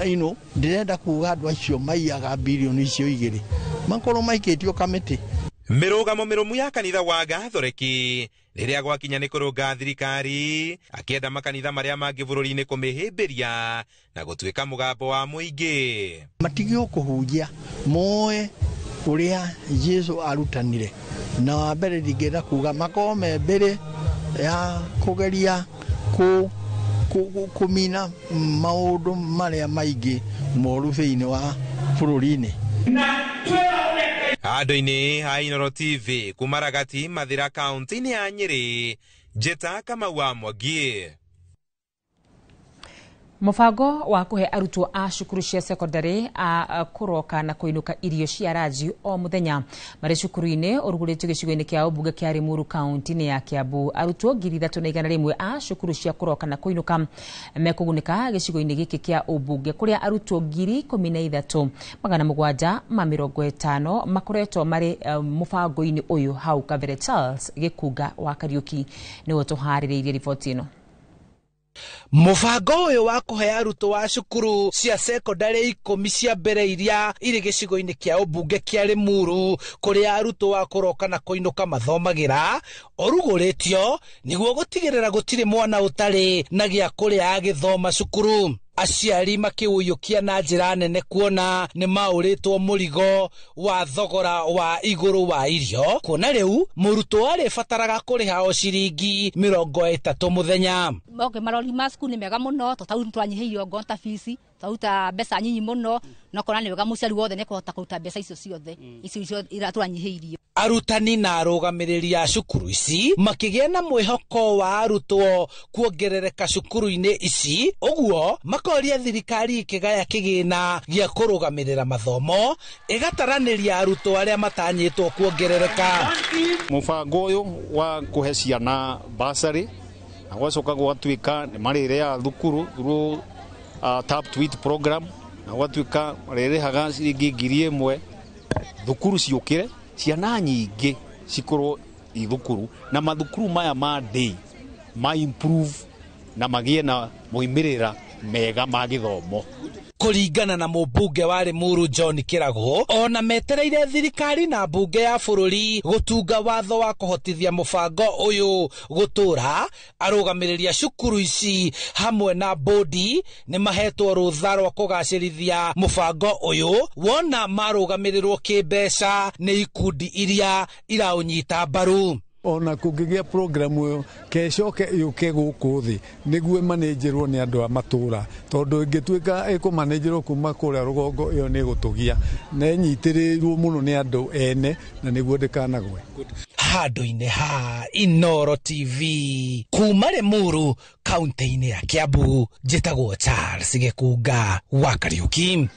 Ino ndĩrenda kuga andũ acio maiyaga bilioni icio 2 makorwo maikĩtio kamĩtĩ. Mĩrũgamo mĩrũmu ya kanitha wa Gathoreki rĩrĩa gwakinya nĩ kũrũnga thirikari, akĩenda makanitha marĩa mangĩ bũrũri-inĩ kũmĩhĩmbĩria na gũtuĩka mũgambo wa mũingĩ. Matigio kũhunjia moe ũrĩa Jesu arutanire, na wa mbere ndingĩenda kuga makorwo me mbere ya kũgeria kũmina maũndũ marĩa maingĩ moru thĩinĩ wa bũrũri-inĩ. Handũ-inĩ ha Inoro TV kuma Ragati Mathĩra kaunti-inĩ ya Nyĩrĩ, Njĩta Kamau wa Mwangi. Mũbango wa kũhe arutwo a cukuru cia secondary a kũroka na kũinũka irio cia ranji o mũthenya marĩ cukuru-inĩ ũrugũrĩtio gĩcigo-inĩ kĩa ũmbunge kĩa Limuru kaunti-inĩ ya Kiambu. Arutwo 3,100 a cukuru cia kũroka na kũinũka mekũgunĩka gĩcigo-inĩ gĩkĩ kĩa ũmbunge kũrĩa arutwo 13,750 makoretwo marĩ mũbango-inĩ ũyũ hau kabere. Charles Gĩkunga wa Kariũki nĩwe tũharĩrĩirie riboti ĩno. Mũbango ũyũ wa kũhe arutwo a cukuru cia sekondari 10 cia mbere iria irĩ gĩcigo-inĩ kĩa ũmbunge kĩa Limuru kũrĩa arutwo a kũroka na kũinũka mathomagĩra ũrugũrĩtio nĩguo gũtigĩrĩra gũtirĩ mwana ũtarĩ na gĩa kũrĩa agĩthoma cukuru. Aciari makĩũiyũkia na njĩra nene kuona nĩ maũrĩtwo mũrigo wa thogora wa igũrũ wa irio, kuona rĩu mũrutwo arĩbataraga kũrĩha o ciringi 30 mũthenya. Okay, marori ma cukuru nĩ mega mũno tondũ nĩ twanyihĩirio ngo ta fees, twaruta mbeca nyinyi mũno, na kona nĩ wega mũciari wothe nĩ kũhota kũruta mbeca icio ciothe icio iratwanyihĩirio. Arutani na arũgamĩrĩri a cukuru ici makĩgĩa na mwĩhoko wa arutwo kuongerereka cukuru-inĩ ici, ũguo makoria thirikari ĩkĩgaya kĩgĩna gĩa kũrũgamĩrĩra mathomo ĩgataranĩria arutwo arĩa matanyĩtwo kuongerereka. Mũbango ũyũ wa kũhe ciana bursary na gwacoka gwatuĩka nĩ marĩrĩaga thukuru through tap to eat program, na gwatuĩka marĩrĩhaga ciringi 1,000 thukuru ciũkĩre ciana nyingĩ cikorwo i thukuru, na mathukuru maya ma day ma improve na magĩe na moimĩrĩra mega ma gĩthomo. Kũringana na mũmbunge wa Limuru John Kĩrago, ona metereire thirikari na mbunge ya bũrũri gũtunga watho wa kũhotithia mũbango ũyũ gũtũra, arũgamĩrĩri a cukuru ici hamwe na bodi nĩ mahetwo rũtha rwa kũgacĩrithia mũbango ũyũ wona marũgamĩrĩrwo kĩmbeca nĩ ikundi iria iraũnyita mbaru. Ona kũngĩgĩa programu ĩyo kecoke yũke gũkũ thĩ nĩguo ĩmanĩnjĩrwo nĩ andũ a matũra, tondũ ĩngĩtuĩka ĩkũmanĩnjĩrwo kuma kũrĩa rũgongo ĩyo nĩ ĩgũtũgia na ĩnyitĩrĩirwo mũno nĩ andũ ene na nĩguo ndĩkanagwe. Handũ-inĩ ha Inooro TV kuma Limuru kaunti-inĩ ya Kiambu, njĩtagwo Charles Gĩkunga wa Kariũki.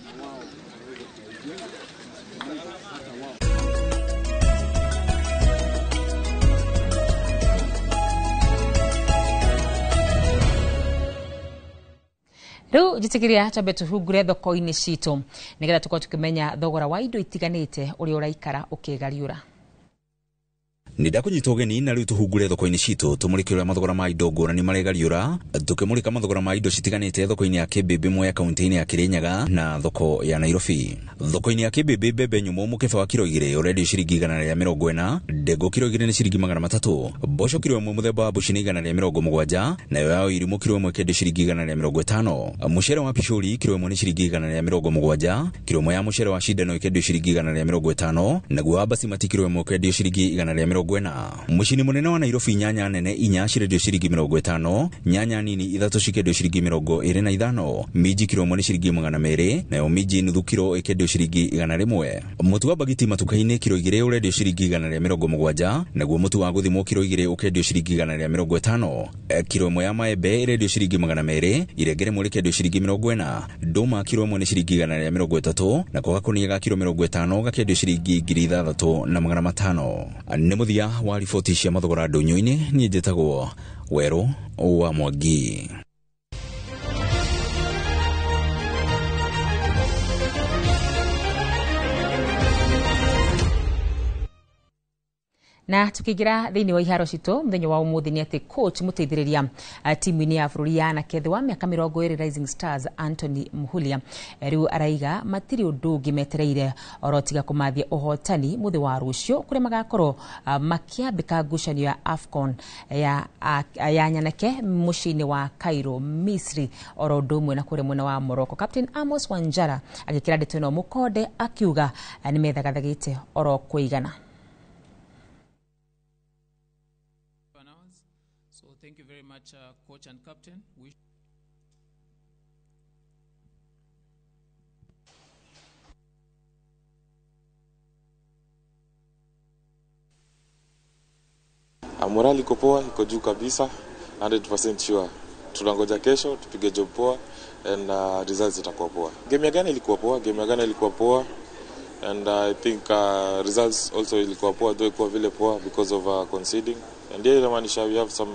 Rĩu njĩtĩkĩria twambe tũhungure thoko-inĩ citũ nĩgetha tũkorwo tũkĩmenya thogora wa indo itiganĩte ũrĩa ũraikara ũkĩgariũra. Nĩ ndakũnyita ũgeni na rĩu tũhungure thoko-inĩ citũ tũmũrĩke ũrĩa mathogora ma indo ngũrani maregariũra, tũkĩmũrĩka mathogora ma indo citiganĩte thoko-inĩ ya Kĩmbĩmbĩ Mwea kaunti-inĩ ya Kĩrĩnyaga na thoko ya Nairobi. Thoko-inĩ ya Kĩmbĩmbĩ mbembe nyũmũ mũkebe wa kiro 2 ũrendio ciringi 140, ndengũ kiro 2 nĩ ciringi 300, mboco kiro 1 mũthemba wa mbuci nĩ 170, nayo ya irimũ kiro 1 ĩkendio ciringi 150, mũcere wa picũri kiro 1 nĩ ciringi 170, kiro 1 ya mũcere wa cindano ĩkendio ciringi 150, naguo wa basimati kiro 1 ũkendio ciringi 140. Mũciĩ-inĩ mũnene wa Nairobi nyanya nene 4 cirendio ciringi 50, nyanya nini 3 cikendio ciringi 25, minji kiro 1 nĩ ciringi 200, nayo minji nuthu kiro ĩkendio ciringi 100. Mũtu wa bagiti matuka-inĩ kiro 2 ũrendio ciringi 170, naguo mũtu wa gũthimwo kiro 2 ũkendio ciringi 150. Kiro 1 ya maembe ĩrendio ciringi 200, irenge rĩmwe rĩkendio ciringi 40, ndũma kiro 1 nĩ ciringi 130, nako gakũnia ga kiro 50 gakendio ciringi 6,500. Nĩ mũthia wa riboti cia mathogora ndũnyũ-inĩ, niĩ njĩtagwo Werũ wa Mwangi. Na tukiingira thiini wa iharo citũ muthenya wa umuthi ni ati coach muteithiriria timu-ini ya bururi ya anake thi wa miaka 20 Rising Stars Anthony Muhulia riu araiga matiri undu ungi metereire oro tiga kumathia uhotani muthi wa rucio kuria magakorwo makiambika ngucanio ya AFCON ya nyanake muciĩ-inĩ wa Cairo Misri oro undu umwe na kuria mwena wa Morocco. Captain Amos Wanjara agikira ndeto ino mukonde akiuga ni methagathagite oro kuigana. So thank you very much, coach and captain. Morali iko poa, iko juu kabisa, 100% sure. Tunangoja kesho tupige job poa and results zitakuwa poa. Game ya Ghana ilikuwa poa, game ya Ghana ilikuwa poa and I think results also ilikuwa poa, though ilikuwa vile poa because of conceding. And hiyo inamaanisha we have some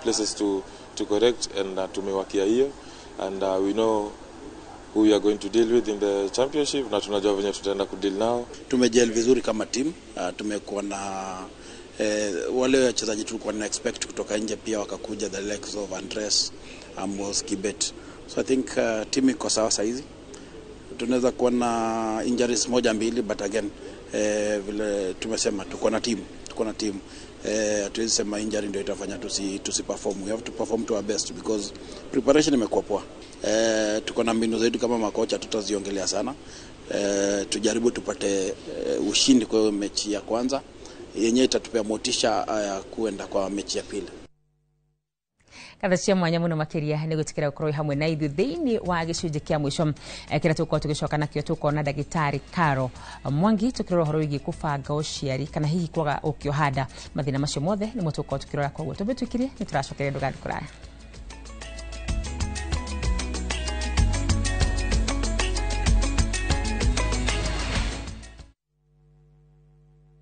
places to correct and tumewakia hiyo and we know who we are going to deal with in the championship na tunajua venye tutaenda kudeal nao. Tumejel vizuri kama team, tumekuwa na wale wachezaji tulikuwa na expect kutoka nje pia wakakuja, the likes of Andres, Amos, Kibet. So I think team iko sawa saizi. Tunaweza kuwa na injuries moja mbili, but again vile tumesema tuko na team, tuko na team. Hatuwezi sema injury ndio itafanya tusi perform. We have to perform to our best because preparation imekuwa poa. Tuko na mbinu zetu kama makocha, tutaziongelea sana. Tujaribu tupate ushindi kwa mechi ya kwanza yenyewe itatupea motisha ya kuenda kwa mechi ya pili. Ngatho cia mwanya muno makiria ni gwitikira gukorwo hamwe na ithuĩ thĩinĩ wa gĩcunjĩ kĩa mũico kĩrĩa tũgũkorwo tũgĩcoka nakĩo. Tũkona ndagĩtarĩ Caro Mwangi tũkĩrora ũhoro wĩgiĩ kũbanga ũciari kana hihi kwaga ũkĩoha nda. Mathĩna macio mothe nĩmo tũgũkorwo tũkĩrora, koguo tũmĩtwĩkirie nĩ tũracokeria ndũgathiĩ kũraya.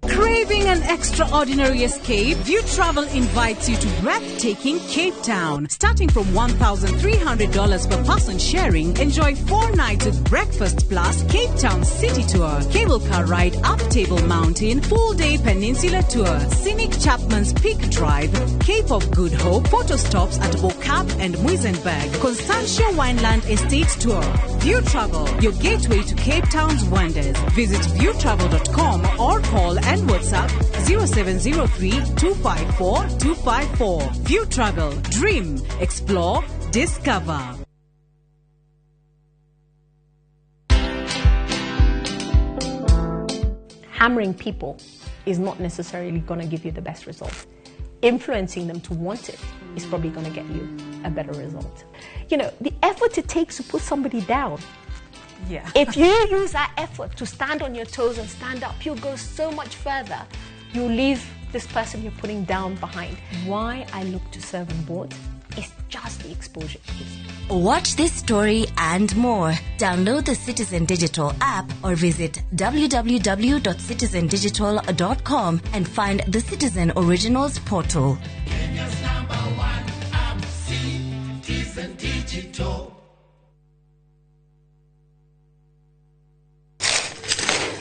Craving an extraordinary escape? View Travel invites you to breathtaking Cape Town. Starting from $1,300 per person sharing, enjoy 4 nights with breakfast plus Cape Town City Tour, cable car ride up Table Mountain, full-day peninsula tour, scenic Chapman's Peak Drive, Cape of Good Hope, photo stops at Bo-Kaap and Muizenberg, Constantia Wineland Estate Tour. View Travel, your gateway to Cape Town's wonders. Visit viewtravel.com or call and WhatsApp 0703 254 254. View Travel. Dream, explore, discover. Hammering people is not necessarily going to give you the best result. Influencing them to want it is probably going to get you a better result. You know, the effort it takes to put somebody down. Yeah. If you use that effort to stand on your toes and stand up, you'll go so much further. You leave this person you're putting down behind. Why I look to serve on board is just the exposure it gives you. Watch this story and more. Download the Citizen Digital app or visit www.citizendigital.com and find the Citizen Originals portal. Kenya's number one app, Citizen Digital.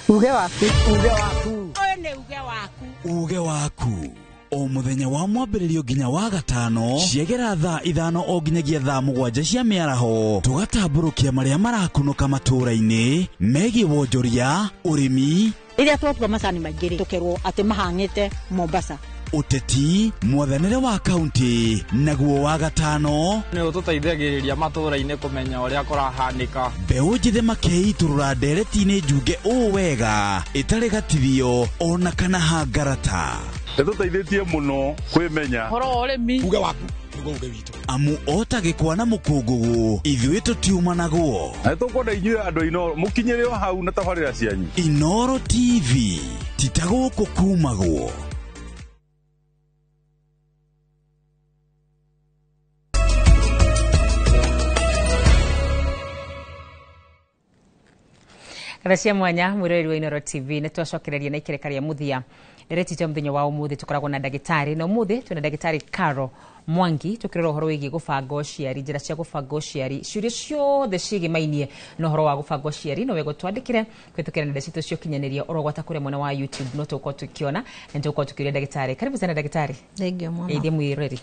Uge waku, uge waku. Ũyũ nĩ uge waku. Uge waku. O mũthenya wa mwambĩrĩrio nginya wa gatano ciegera thaa 5 o nginyagia thaa 7 cia mĩaraho, tũgatambũrũkia marĩa marakunũka matũũra-inĩ megiĩ wonjoria, ũrĩmi, rĩrĩa twatua macani maingĩ rĩ, tũkerwo atĩ mahang'ĩte Mombasa, ũteti, mwathanĩre wa kaunti, naguo wa gatano nĩ ũtũteithagĩrĩria matũũra-inĩ kũmenya ũrĩa kũrahanĩka. Mbeũ njĩthĩ makeitũrũra ndereti-inĩ njunge ũũ wega ĩtarĩ gatithio ona kana hangarata. Nĩtũteithĩtie mũno kwĩmenya ũhoro wa ũrĩmi. Uge waku nĩguo uge witũ, amu ota gĩkwa na mũkũngũgũ ithuĩ tũtiumanagwo. Na nĩtũkwenda inyuĩ andũ Inooro mũkinyĩre o hau na tabarĩra cianyu. Inooro TV ti ta gũkũ kumagwo. Ngatho cia mwanya mwĩroreri wa Inooro TV, nĩ twacokereria na ikereka rĩa mũthia ndereti ya mũthenya wa ũmũthĩ. Tũkoragwo na ndagĩtarĩ na ũmũthĩ twĩna ndagĩtarĩ Caro Mwangi tũkĩrora ũhoro wĩgiĩ gũbanga ũciari, njĩra cia gũbanga ũciari, ciũria ciothe ciĩgĩmainie na ũhoro wa gũbanga ũciari no wega twandĩkĩre kũhĩtũkĩra nenda citũ cia ũkinyanĩria ũrogwata kũrĩa mwena wa YouTube, no tũgũkorwo tũkĩona na nĩtũgũkorwo tũkĩũria ndagĩtarĩ. Karibu sana ndagĩtarĩ. Thengiũ mũno. Geithia mwĩroreri.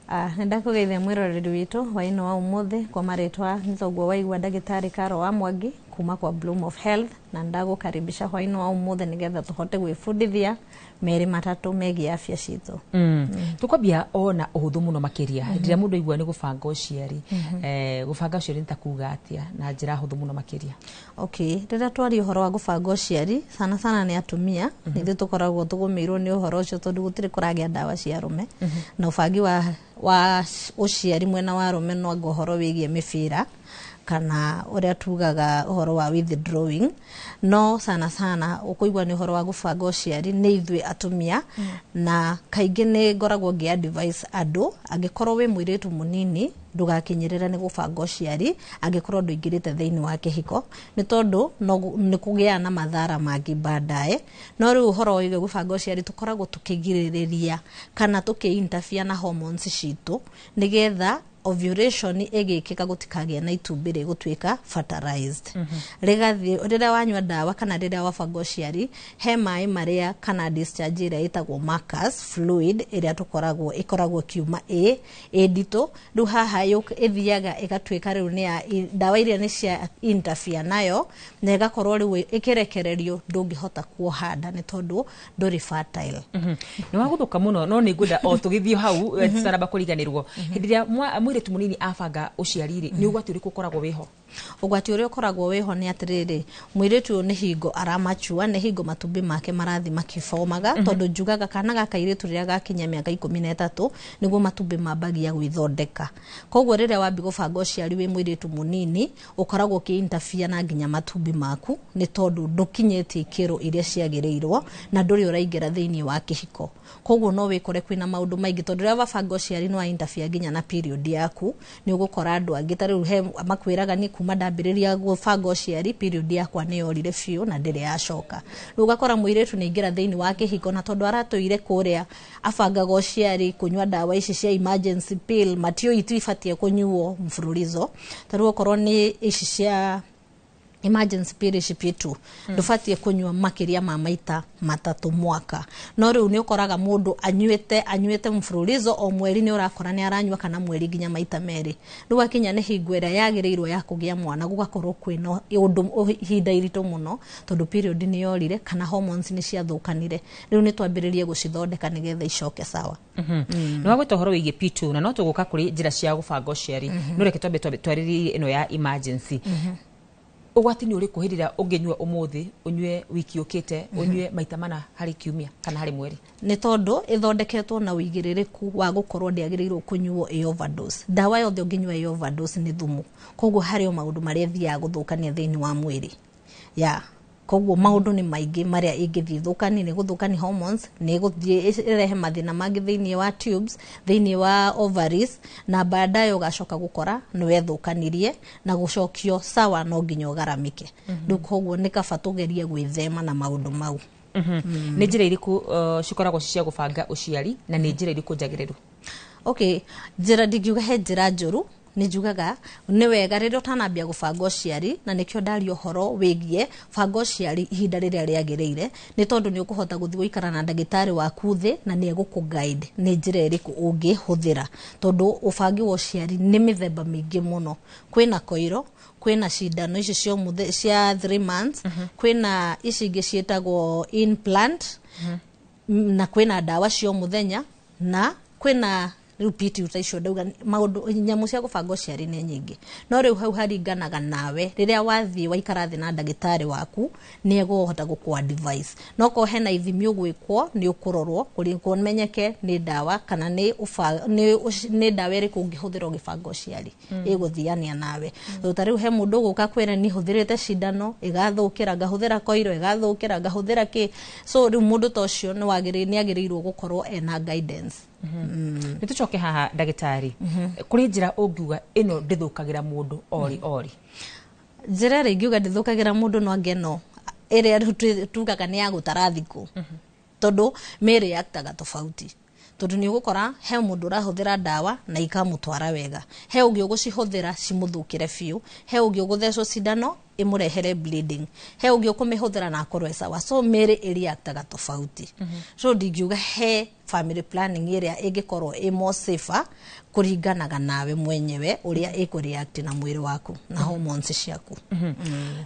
Nĩndakũgeithia mwĩroreri witũ wa ino wa ũmũthĩ. Kwa marĩtwa nĩ thoguo waigua ndagĩtarĩ Caro wa Mwangi kuma kwa Bloom of Health, na ndagũkaribisha hwainĩ wa ũmũthĩ nĩgetha tũhote gwĩbundithia merĩ matatũ megiĩ afya citũ. Tũkwambia ona ũhũthũ mũno makĩria hĩndĩ ĩrĩa mũndũ aigua nĩ gũbanga ũciari, gũbanga ũciari nĩ ta kuga atĩa na njĩra hũthũ mũno makĩria? Okay, rĩrĩa twaria ũhoro wa gũbanga ũciari sana sana nĩ atumia, ithuĩ tũkoragwo tũgũmĩirwo nĩ ũhoro ũcio tondũ gũtirĩ kũragĩa ndawa cia arũme, na ũbangi wa ũciari mwena wa arũme no anga ũhoro wĩgiĩ mĩbira Kana ũrĩa tugaga ũhoro wa withdrawing, no sana sana ũkũigua nĩ ũhoro wa gũbanga ũciari nĩ ithuĩ atumia. Na kaingĩ nĩ ngoragwo ngĩ advise andũ, angĩkorwo wĩ mũirĩtu mũnini, ndũgakinyĩrĩre nĩ gũbanga ũciari angĩkorwo ndũingĩrĩte thĩinĩ wa kĩhiko, nĩ tondũ no nĩ kũgĩaga na mathara mangĩ baadaye. No rĩu ũhoro wĩgiĩ gũbanga ũciari, tũkoragwo tũkĩgirĩrĩria kana tũkĩ-interfere na hormones citũ, nĩgetha ovulation ĩgĩkĩka gũtikagĩe na itumbĩ rĩgũtuĩka fertilized rĩgathiĩ. Rĩrĩa wanyua ndawa kana rĩrĩa wabanga ũciari, he maĩ marĩa kana discharge ĩrĩa ĩtagwo mucus fluid ĩrĩa tũkoragwo ĩkoragwo ĩkiuma ĩ nditũ. Rĩu haha ĩthiaga ĩgatuĩka rĩu nĩ ya ndawa iria nĩ cia interfere nayo, na ĩgakorwo rĩu ĩkĩrekererio, ndũngĩhota kuoha nda nĩ tondũ ndũrĩ fertile. Nĩ wagũthũka mũno, no nĩ ngwenda o tũgĩthiĩ hau tũtaramba kũriganĩrwo, hĩndĩ ĩrĩa mũirĩtu mũnini abanga ũciari rĩ, nĩ ũgwati ũrĩkũ ũkoragwo wĩho? Ũgwati ũrĩa ũkoragwo wĩho nĩ atĩrĩrĩ, mũirĩtu ũyũ nĩ hingo aramachua, nĩ hingo matumbĩ make marathiĩ makĩbomaga. Tondũ njugaga kana ga kairĩtu rĩrĩa gakinya mĩaka 13 nĩguo matumbĩ mambagia gwĩthondeka. Koguo rĩrĩa wambi gũbanga ũciari wĩ mũirĩtu mũnini, ũkoragwo ũkĩ-interfere na nginya matumbĩ maku, nĩ tondũ ndũkinyĩtie ikĩro iria ciagĩrĩirwo na ndũrĩ ũraingĩra thĩinĩ wa kĩhiko. Koguo no wĩkore kwĩna maũndũ maingĩ, tondũ rĩrĩa wabanga ũciari nĩ wa interfere nginya na period yaku. Nĩ ũgũkora andũ angĩ ta rĩu he makwĩraga, "Niĩ kuma ndambĩrĩria gũbanga ũciari, period yakwa nĩ yorire biũ na ndĩrĩ yacoka." Rĩu ũgakora mũirĩtu nĩ aingĩra thĩinĩ wa kĩhiko, na tondũ aratũire kũrĩa abangaga ũciari kũnyua ndawa ici cia emergency pill, matiũĩ itibatiĩ kũnyuo mfululizo. Ta rĩu okorwo nĩ ici cia emergency pill ici P2, ndũbatiĩ kũnyua makĩria ma maita 3 mwaka. No rĩu nĩ ũkoraga mũndũ anyuĩte anyuĩte mfululizo, o mweri nĩ ũrakora nĩ aranyua, kana mweri nginya maita 2. Rĩu akinya nĩ hingo ĩrĩa yagĩrĩirwo ya kũgĩa mwana, gũgakorwo kwĩna ũndũ ihinda iritũ mũno, tondũ period nĩ yorire kana hormones nĩ ciathũkanire. Rĩu nĩ twambĩrĩrie gũcithondeka nĩgetha icoke sawa. Nĩ wagweta ũhoro wĩgiĩ P2, na no tũgũka kũrĩ njĩra cia gũbanga ũciari, no reke twambe twarĩrĩrie ĩno ya emergency. Ũgwati nĩ ũrĩkũ hĩndĩ ĩrĩa ũngĩnyua ũmũthĩ, ũnyue wiki ũkĩte, ũnyue maita 4 harĩ kiumia kana harĩ mweri? Nĩ tondũ ĩthondeketwo na ũigĩrĩrĩku wa gũkorwo ndĩagĩrĩirwo kũnyuo ĩ overdose. Ndawa yothe ũngĩnyua ĩ overdose nĩ thumu, koguo harĩ o maũndũ marĩa ĩthiaga gũthũkania thĩinĩ wa mwĩrĩ ya. Koguo maũndũ nĩ maingĩ marĩa ĩngĩthiĩ thũkani, nĩ gũthũkani hormones, nĩ gũthiĩ ĩrehe mathĩna mangĩ thĩinĩ wa tubes, thĩinĩ wa ovaries, na baadaye ũgacoka gũkora nĩ wethũkanirie, na gũcokio sawa no nginya ũgaramike. Rĩu koguo nĩ kaba tũgerie gwĩthema na maũndũ mau. Nĩ njĩra irĩkũ cikoragwo ci cia gũbanga ũciari, na nĩ njĩra irĩkũ njagĩrĩru? Okay, njĩra ndingiuga he njĩra njũru. Nĩ njugaga nĩ wega rĩrĩa ũtanambia gũbanga ũciari, na nĩkĩo ndaria ũhoro wĩgiĩ banga ũciari ihinda rĩrĩa rĩagĩrĩire, nĩ tondũ nĩ ũkũhota gũthiĩ gũikara na ndagĩtarĩ waku thĩ na nĩ egũkũ guide nĩ njĩra ĩrĩkũ ũngĩhũthĩra, tondũ ũbangi wa ũciari nĩ mĩthemba mĩingĩ mũno. Kwĩna koiro, kwĩna cindano ici cia cia 3 months, kwĩna ici ingĩ ciĩtagwo implant, na kwĩna ndawa cia o mũthenya, na kwĩna rĩu PTU ta icio ndauga. Maũndũ nyamũ cia gũbanga ũciari nĩ nyingĩ, no rĩu hau haringanaga nawe. Rĩrĩa wathiĩ waikara thĩ na ndagĩtarĩ waku, nĩ egũhota gũkũ advise. No korwo hena ithimi ũgwĩkwo, nĩ ũkũrorwo kũmenyeke nĩ ndawa kana nĩ ndawa ĩrĩkũ ũngĩhũthĩra ũgĩbanga ũciari ĩgũthiania nawe. Tondũ ta rĩu he mũndũ ũgũka kwĩra, "Niĩ hũthĩrĩte cindano ĩgathũkĩra, ngahũthĩra koiro ĩgathũkĩra, ngahũthĩra kĩ." So rĩu mũndũ ta ũcio nĩ agĩrĩirwo gũkorwo ena guidance. Nĩ tũcoke haha, ndagĩtarĩ, kũrĩ njĩra ũngiuga ĩno ndĩthũkagĩra mũndũ ori ori? Njĩra ĩrĩa ingiuga ndĩthũkagĩra mũndũ no angĩ no ĩrĩa rĩu tugaga nĩ ya gũtara thikũ, tondũ mĩĩrĩ yaktaga tofauti. Tondũ nĩ ũgũkora he mũndũ ũrahũthĩra ndawa na ikamũtwara wega, he ũngĩ ũgũcihũthĩra cimũthũkĩre biũ, he ũngĩ ũgũthecwo cindano ĩmũrehere bleeding, he ũngĩ ũkũmĩhũthĩra na akorwo e sawa. So mĩĩrĩ ĩreactaga tofauti. So ndingiuga he family planning ĩrĩa ĩngĩkorwo ĩ more safer, kũringanaga nawe mwenyewe ũrĩa ĩkũreact na mwĩrĩ waku na hormones ciaku.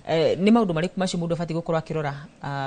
Nĩ maũndũ marĩkũ macio mũndũ abatiĩ gũkorwo akĩrora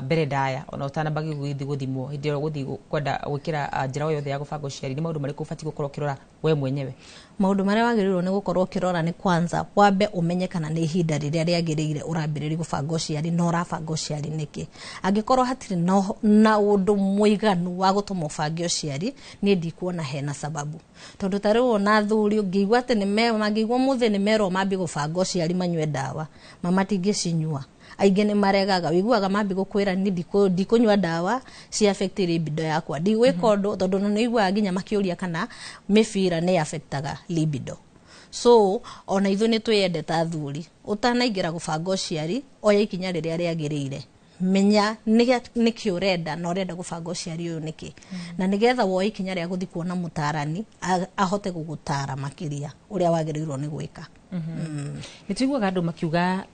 mbere ndaya ona ũtanamba gũthiĩ gũthimwo, hĩndĩ ĩrĩa ũgũthiĩ kwenda gwĩkĩra njĩra o yothe ya gũbanga ũciari? Nĩ maũndũ marĩkũ ũbatiĩ gũkorwo ũkĩrora we mwenyewe? Maũndũ marĩa wagĩrĩirwo nĩ gũkorwo ũkĩrora nĩ kwanza wambe ũmenye kana nĩ ihinda rĩrĩa rĩagĩrĩire. ũrakorire ũrambĩrĩria gũbanga ũciari na ũrabanga ũciari nĩkĩ. Angĩkorwo hatirĩ na ũndũ mũiganu wa gũtũma ũbange ũciari, niĩ ndikuona hena sababu, tondũ ta rĩu ona athuri ũngĩigua atĩ mangĩigua mũthĩ nĩ merwo mambie gũbanga ũciari manyue ndawa, matingĩcinyua. Aingĩ nĩ maregaga, wĩiguaga mambi gũkwĩra ni ndikũnyua ndawa ci affect libido yakwa, ndigwĩka ũndũ, tondũ nĩ ũiguaga nginya makĩũria kana mĩbira nĩ affectaga libido. So ona ithuĩ nĩ twĩyendete athuri, ũtanaingĩra gũbanga ũciari oya ikinya rĩrĩa rĩagĩrĩire, menya nĩkĩ ũrenda na ũrenda gũbanga ũciari ũyũ nĩkĩ, na nĩgetha woe ikinya rĩa gũthiĩ kuona mũtarani ahote gũgũtara makĩria ũrĩa wagĩrĩirwo nĩ gwĩka. Nĩ tuiguaga andũ makiuga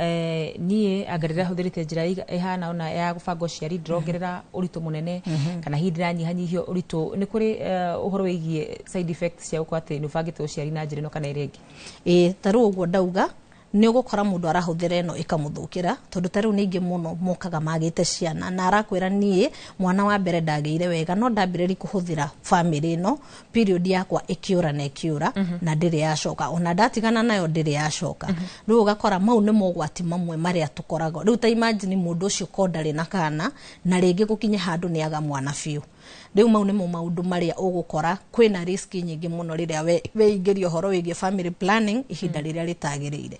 niĩ anga ndĩrahũthĩrĩte njĩra ĩhana ona ya gũbanga ũciari ndĩrongerera ũritũ mũnene, kana hihi ndĩranyihanyihia ũritũ. Nĩ kũrĩ ũhoro wĩgiĩ side effects cia gũkorwo atĩ nĩ ũbangĩte ũciari na njĩra ĩno kana ĩrĩa ĩngĩ? Ĩĩ, ta rĩu ũguo ndauga, nĩ ũgũkora mũndũ arahũthĩra ĩno ĩkamũthũkĩra, tondũ ta rĩu nĩ aingĩ mũno mokaga magĩte ciana na arakwĩra niĩ mwana wa mbere ndagĩire wega, no ndambĩrĩria kũhũthĩra famĩlĩ ĩno period yakwa ĩkĩũra na ĩkĩũra, na ndĩrĩ yacoka, ona ndatigana nayo ndĩrĩ yacoka. Rĩu ũgakora mau nĩ mogwati mamwe marĩa tũkoragwo. Rĩu ta imagine mũndũ ũcio ko ndarĩ na kana na rĩngĩ gũkinye handũ nĩ aga mwana biũ. Rĩu mau nĩmo maũndũ marĩa ũgũkora kwĩna risk nyingĩ mũno rĩrĩa weingĩria ũhoro wĩgiĩ family planning ihinda rĩrĩa rĩtagĩrĩire.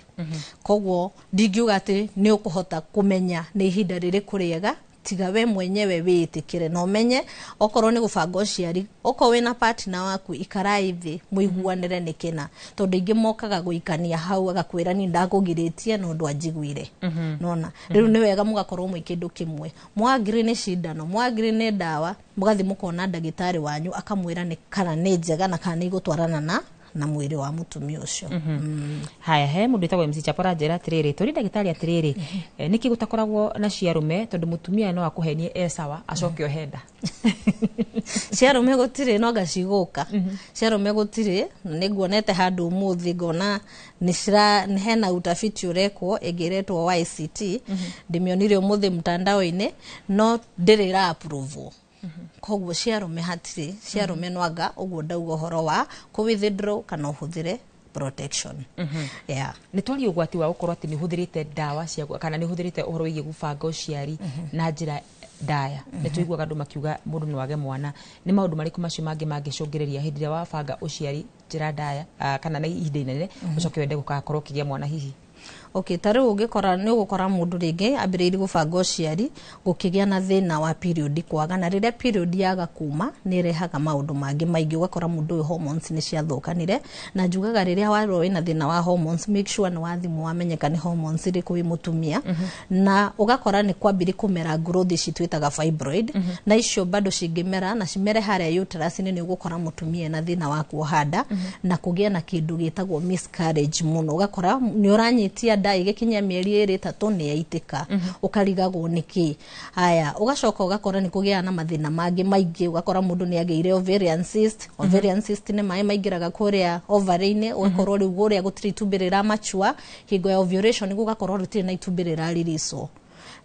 Koguo ndingiuga atĩ nĩ ũkũhota kũmenya nĩ ihinda rĩrĩkũ rĩega, tiga we mwenyewe wĩĩtĩkĩre na ũmenye okorwo nĩ gũbanga ũciari, okorwo wĩna partner waku ikarai thĩ mũiguanĩre nĩ kĩna, tondũ aingĩ mokaga gũikania hau agakwĩra niĩ ndakũgirĩtie no ndwanjiguire. Nona rĩu nĩ wega mũgakorwo mwĩ kĩndũ kĩmwe, mwagiri nĩ cindano, mwagiri nĩ ndawa, mũgathiĩ mũkona ndagĩtarĩ wanyu akamwĩra nĩ kana nĩ njega na kana nĩ igũtwarana na mwĩrĩ wa mũtumia ũcio. Haya, he mũndũ wĩtagwo MC Chapora njĩra atĩrĩrĩ, tũri ndagĩtarĩ atĩrĩrĩ, nĩkĩ gũtakoragwo na ciarũme, tondũ mũtumia no akũhenie e sawa acoke ohe nda? Ciarũme gũtirĩ, no ngacigũka. Ciarũme gũtirĩ, nĩ nguonete handũ ũmũthĩ ngona nĩ hena utafiti ũrekwo ĩngĩ ĩretwo YCT, ndĩmĩonire ũmũthĩ mtandao-inĩ, no ndĩrĩ ĩra approve. Koguo ciarũme hatirĩ, ciarũme no anga ũguo ndauga ũhoro wa kũ withdraw kana ũhũthĩre protection. Yeah. Nĩ twaria ũgwati wa gũkorwo atĩ nĩ ũhũthĩrĩte ndawa cia kana nĩ ũhũthĩrĩte ũhoro wĩgiĩ gũbanga ũciari na njĩra ndaya. Nĩ tũiguaga andũ makiuga mũndũ no age mwana. Nĩ maũndũ marĩkũ macio mangĩ mangĩcũngĩrĩria hĩndĩ ĩrĩa wabanga ũciari njĩra ndaya kana na ihinda inene ũcoke wende gũgakorwo ũkĩgĩa mwana hihi? Okay, ta rĩu ũngĩkora nĩ ũgũkora mũndũ rĩngĩ ambĩrĩirie gũbanga ũciari gũkĩgĩa na thĩna wa period kwaga, na rĩrĩa period yaga kuma nĩ ĩrehaga maũndũ mangĩ maingĩ, ũgakora mũndũ ũyũ hormones nĩ ciathũkanire. Na njugaga rĩrĩa warwo wĩna thĩna wa hormones, make sure nĩ wathimwo wamenyeka nĩ hormones irĩkũ wĩ mũtumia. Na ũgakora nĩ kwambĩrĩria kũmera growth ici twĩtaga fibroid, na icio bado cingĩmera na cimere harĩa uterus-inĩ, nĩ ũgũkora mũtumia ena thĩna wa kuoha nda na kũgĩa na kĩndũ gĩtagwo miscarriage mũno. Ũgakora nĩ ũranyitia nda ĩgĩkinyia mĩeri 2 3 nĩ yaitĩka, ũkarigagwo nĩkĩ. Haya, ũgacoka ũgakora nĩ kũgĩa na mathĩna mangĩ maingĩ, ũgakora mũndũ nĩ agĩire ovarian cyst. Ovarian cyst nĩ maĩ maingĩraga kũrĩa ovary-inĩ, ũgakorwo rĩu kũrĩa gũtirĩ itumbĩ rĩramachua, hingo ya ovulation gũgakorwo rĩtirĩ na itumbĩ rĩraririco.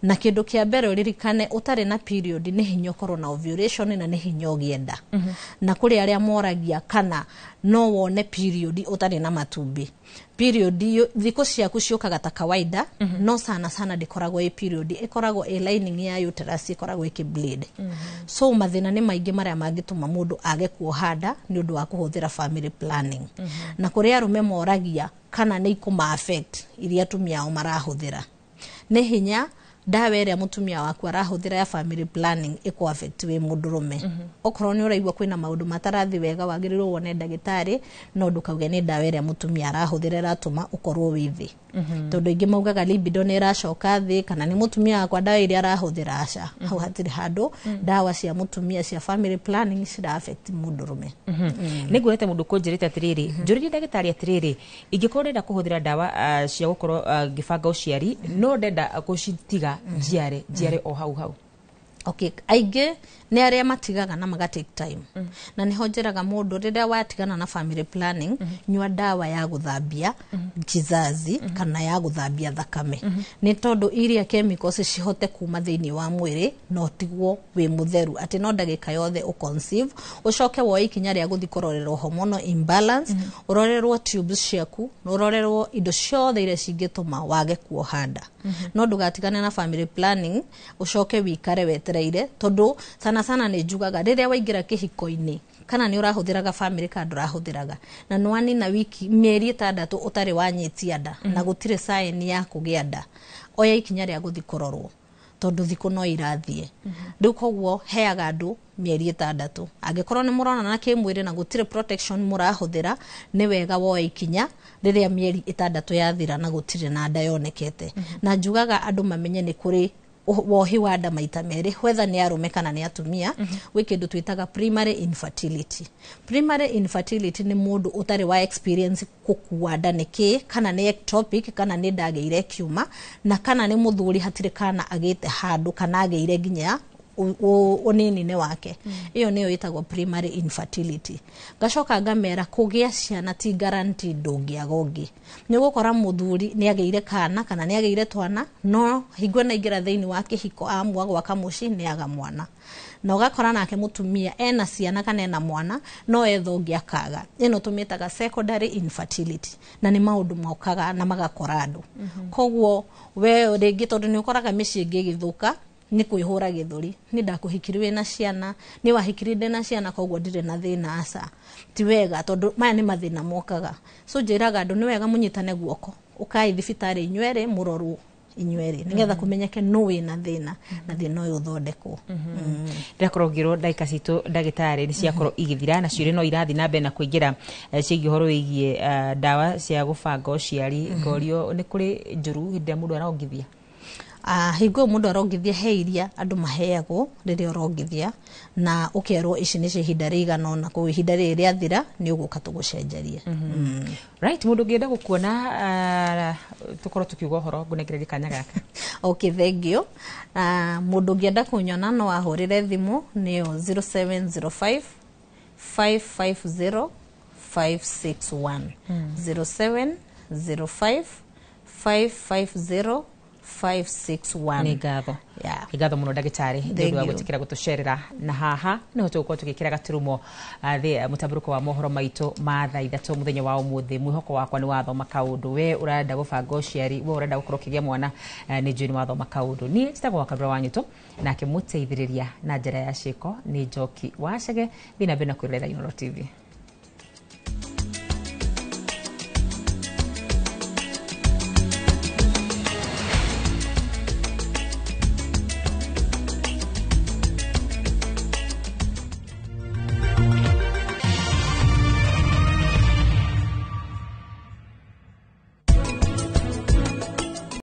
Na kĩndũ kĩa mbere ũririkane, ũtarĩ na period nĩ hinya ũkorwo na ovulation na nĩ hinya ũgĩe nda. Na kũrĩ arĩa moragia kana no wone period ũtarĩ na matumbĩ. Period thikũ ciaku ciũkaga ta kawaida, no sana sana ndĩkoragwo ĩ period, ĩkoragwo ĩ lining ya uterus ĩkoragwo ĩkĩ bleed. So mathĩna nĩ maingĩ marĩa mangĩtũma mũndũ age kuoha nda nĩ ũndũ wa kũhũthĩra family planning. Na kũrĩ arũme moragia kana nĩ ikũma affect iria atumia ao marahũthĩra. Nĩ hinya ndawa ĩrĩa mũtumia waku arahũthĩra ya family planning ĩkũ affect wĩ mũndũrũme. Okorwo nĩ ũraigua kwĩna maũndũ matarathi wega, wagĩrĩirwo wone ndagĩtarĩ, no ndũkauge nĩ ndawa ĩrĩa mũtumia arahũthĩra ĩratũma ũkorwo wĩ thĩ. Tondũ aingĩ maugaga libido nĩ ĩracoka thĩ, kana nĩ mũtumia wakwa ndawa ĩrĩa arahũthĩra, aca. Hau hatirĩ handũ ndawa cia mũtumia cia family planning cira affect mũndũrũme. Nĩ nguonete mũndũ kũnjĩrĩte atĩrĩrĩ, njũrĩrie ndagĩtarĩ atĩrĩrĩ, ingĩkorwo ndenda kũhũthĩra ndawa cia gũkorwo ngĩbanga ũciari, no ndenda gũcitiga njiare o hau hau. Okay, aingĩ nĩ arĩa matigaga na maga take time. Na nĩho njĩraga mũndũ, rĩrĩa watigana na family planning, nyua ndawa ya gũthambia kizazi kana ya gũthambia thakame, nĩ tondũ iria chemicals cihote kuma thĩinĩ wa mwĩrĩ na ũtigwo wĩ mũtheru, atĩ no ndagĩka yothe ũconceive. Ũcoke woe ikinya rĩa gũthiĩ kũrorerwo hormonal imbalance, ũrorerwo tubes ciaku na ũrorerwo indo ciothe iria cingĩtũma wage kuoha nda. No ndũgatigane na family planning ũcoke wikare wetereire, tondũ sana sana nĩ njugaga rĩrĩa waingĩra kĩhiko-inĩ, kana nĩ ũrahũthĩraga family kana ndũrahũthĩraga, na nĩ wanina wiki mĩeri 6 ũtarĩ wanyitia nda na gũtirĩ sign ya kũgĩa nda, oya ikinya rĩa gũthiĩ kũrorwo, tondũ thikũ no irathiĩ. Rĩu koguo heaga andũ mĩeri 6. Angĩkorwo nĩ mũronana kĩmwĩrĩ na gũtirĩ protection mũrahũthĩra, nĩ wega woe ikinya rĩrĩa mĩeri 6 yathira na gũtirĩ na nda yonekete. Na njugaga andũ mamenye nĩ kũrĩ wohi wa nda maita merĩ, whether nĩ arũme kana nĩ atumia. Gwĩ kĩndũ twĩtaga primary infertility. Primary infertility nĩ mũndũ ũtarĩ wa experience gũkua nda nĩ kĩ, kana nĩ ectopic, kana nĩ ndagĩire kiuma, na kana nĩ mũthuri hatirĩ kana agĩte handũ, kana agĩire nginya ũnini-inĩ wake. Ĩyo nĩyo ĩtagwo primary infertility. Ngacoka ngamera kũgĩa ciana ti guarantee ndũngĩaga ũngĩ. Nĩ ũgũkora mũthuri nĩ agĩire kana kana nĩ agĩire twana, no hingo ĩno aingĩra thĩinĩ wa kĩhiko, amua gwaka mũciĩ, nĩ aga mwana. Na ũgakora nake mũtumia ena ciana kana ena mwana, no etha ũngĩ akaga. Ĩno tũmĩtaga secondary infertility, na nĩ maũndũ mokaga na magakora andũ. Koguo we rĩngĩ, tondũ nĩ ũkoraga mĩciĩ ĩngĩ ĩgĩthũka nĩ kwĩhũra gĩthũri, nĩ ndakũhikirie wĩna ciana, nĩ wahikirie ndĩna ciana, koguo ndirĩ na thĩna. Aca, ti wega, tondũ maya nĩ mathĩna mokaga. So njĩraga andũ nĩ wega mũnyitane guoko, ũkai thibitarĩ inyuerĩ, mũrorwo inyuerĩ, nĩgetha kũmenyeke nũ wĩna thĩna na thĩna ũyũ ũthondekwo. Ndĩrakorwo ngĩrwo ndagĩka citũ, ndagĩtarĩ, nĩ ciakorwo igĩthira, na ciũria no irathiĩ na mbere na kũingĩra ciĩgiĩ ũhoro wĩgiĩ ndawa cia gũbanga ũciari. Ngorio nĩ kũrĩ njũru hĩndĩ ĩrĩa mũndũ arongithia? Hingo ĩyo mũndũ arongithia, he iria andũ maheagwo rĩrĩa ũrongithia, na ũkerwo ici nĩcio ihinda rĩigana ũna, koguo ihinda rĩrĩ rĩathira nĩ ũgũka tũgũcenjerie. Right, mũndũ ũngĩenda gũkuona, tũkorwo tũkiuga ũhoro, ngũnengererie kanya gaka. Okay, thank you. Mũndũ ũngĩenda kũnyona no ahũrĩre thimũ, nĩyo 0705 550 561, 0705 550 561. Nĩ ngatho. Nĩ ngatho mũno, ndagĩtarĩ, nĩ ũndũ wa gwĩtĩkĩra gũtũcerera. Na haha nĩho tũgũkorwo tũgĩkĩra gaturumo thĩ mũtambũrũko wa mohoro maitũ ma thaa 3 mũthenya wa ũmũthĩ. Mwĩhoko wakwa nĩ wathoma kaũndũ. We ũrenda gũbanga ũciari, we ũrenda gũkorwo ũkĩgĩa mwana, nĩ njũĩ nĩ wathoma kaũndũ. Niĩ njĩtagwo Wakabira wa Nyũtũ, nake mũteithĩrĩria na njĩra ya ciĩko nĩ Njoki wa Cege. Thiĩ na mbere na kwĩrorera Inooro TV.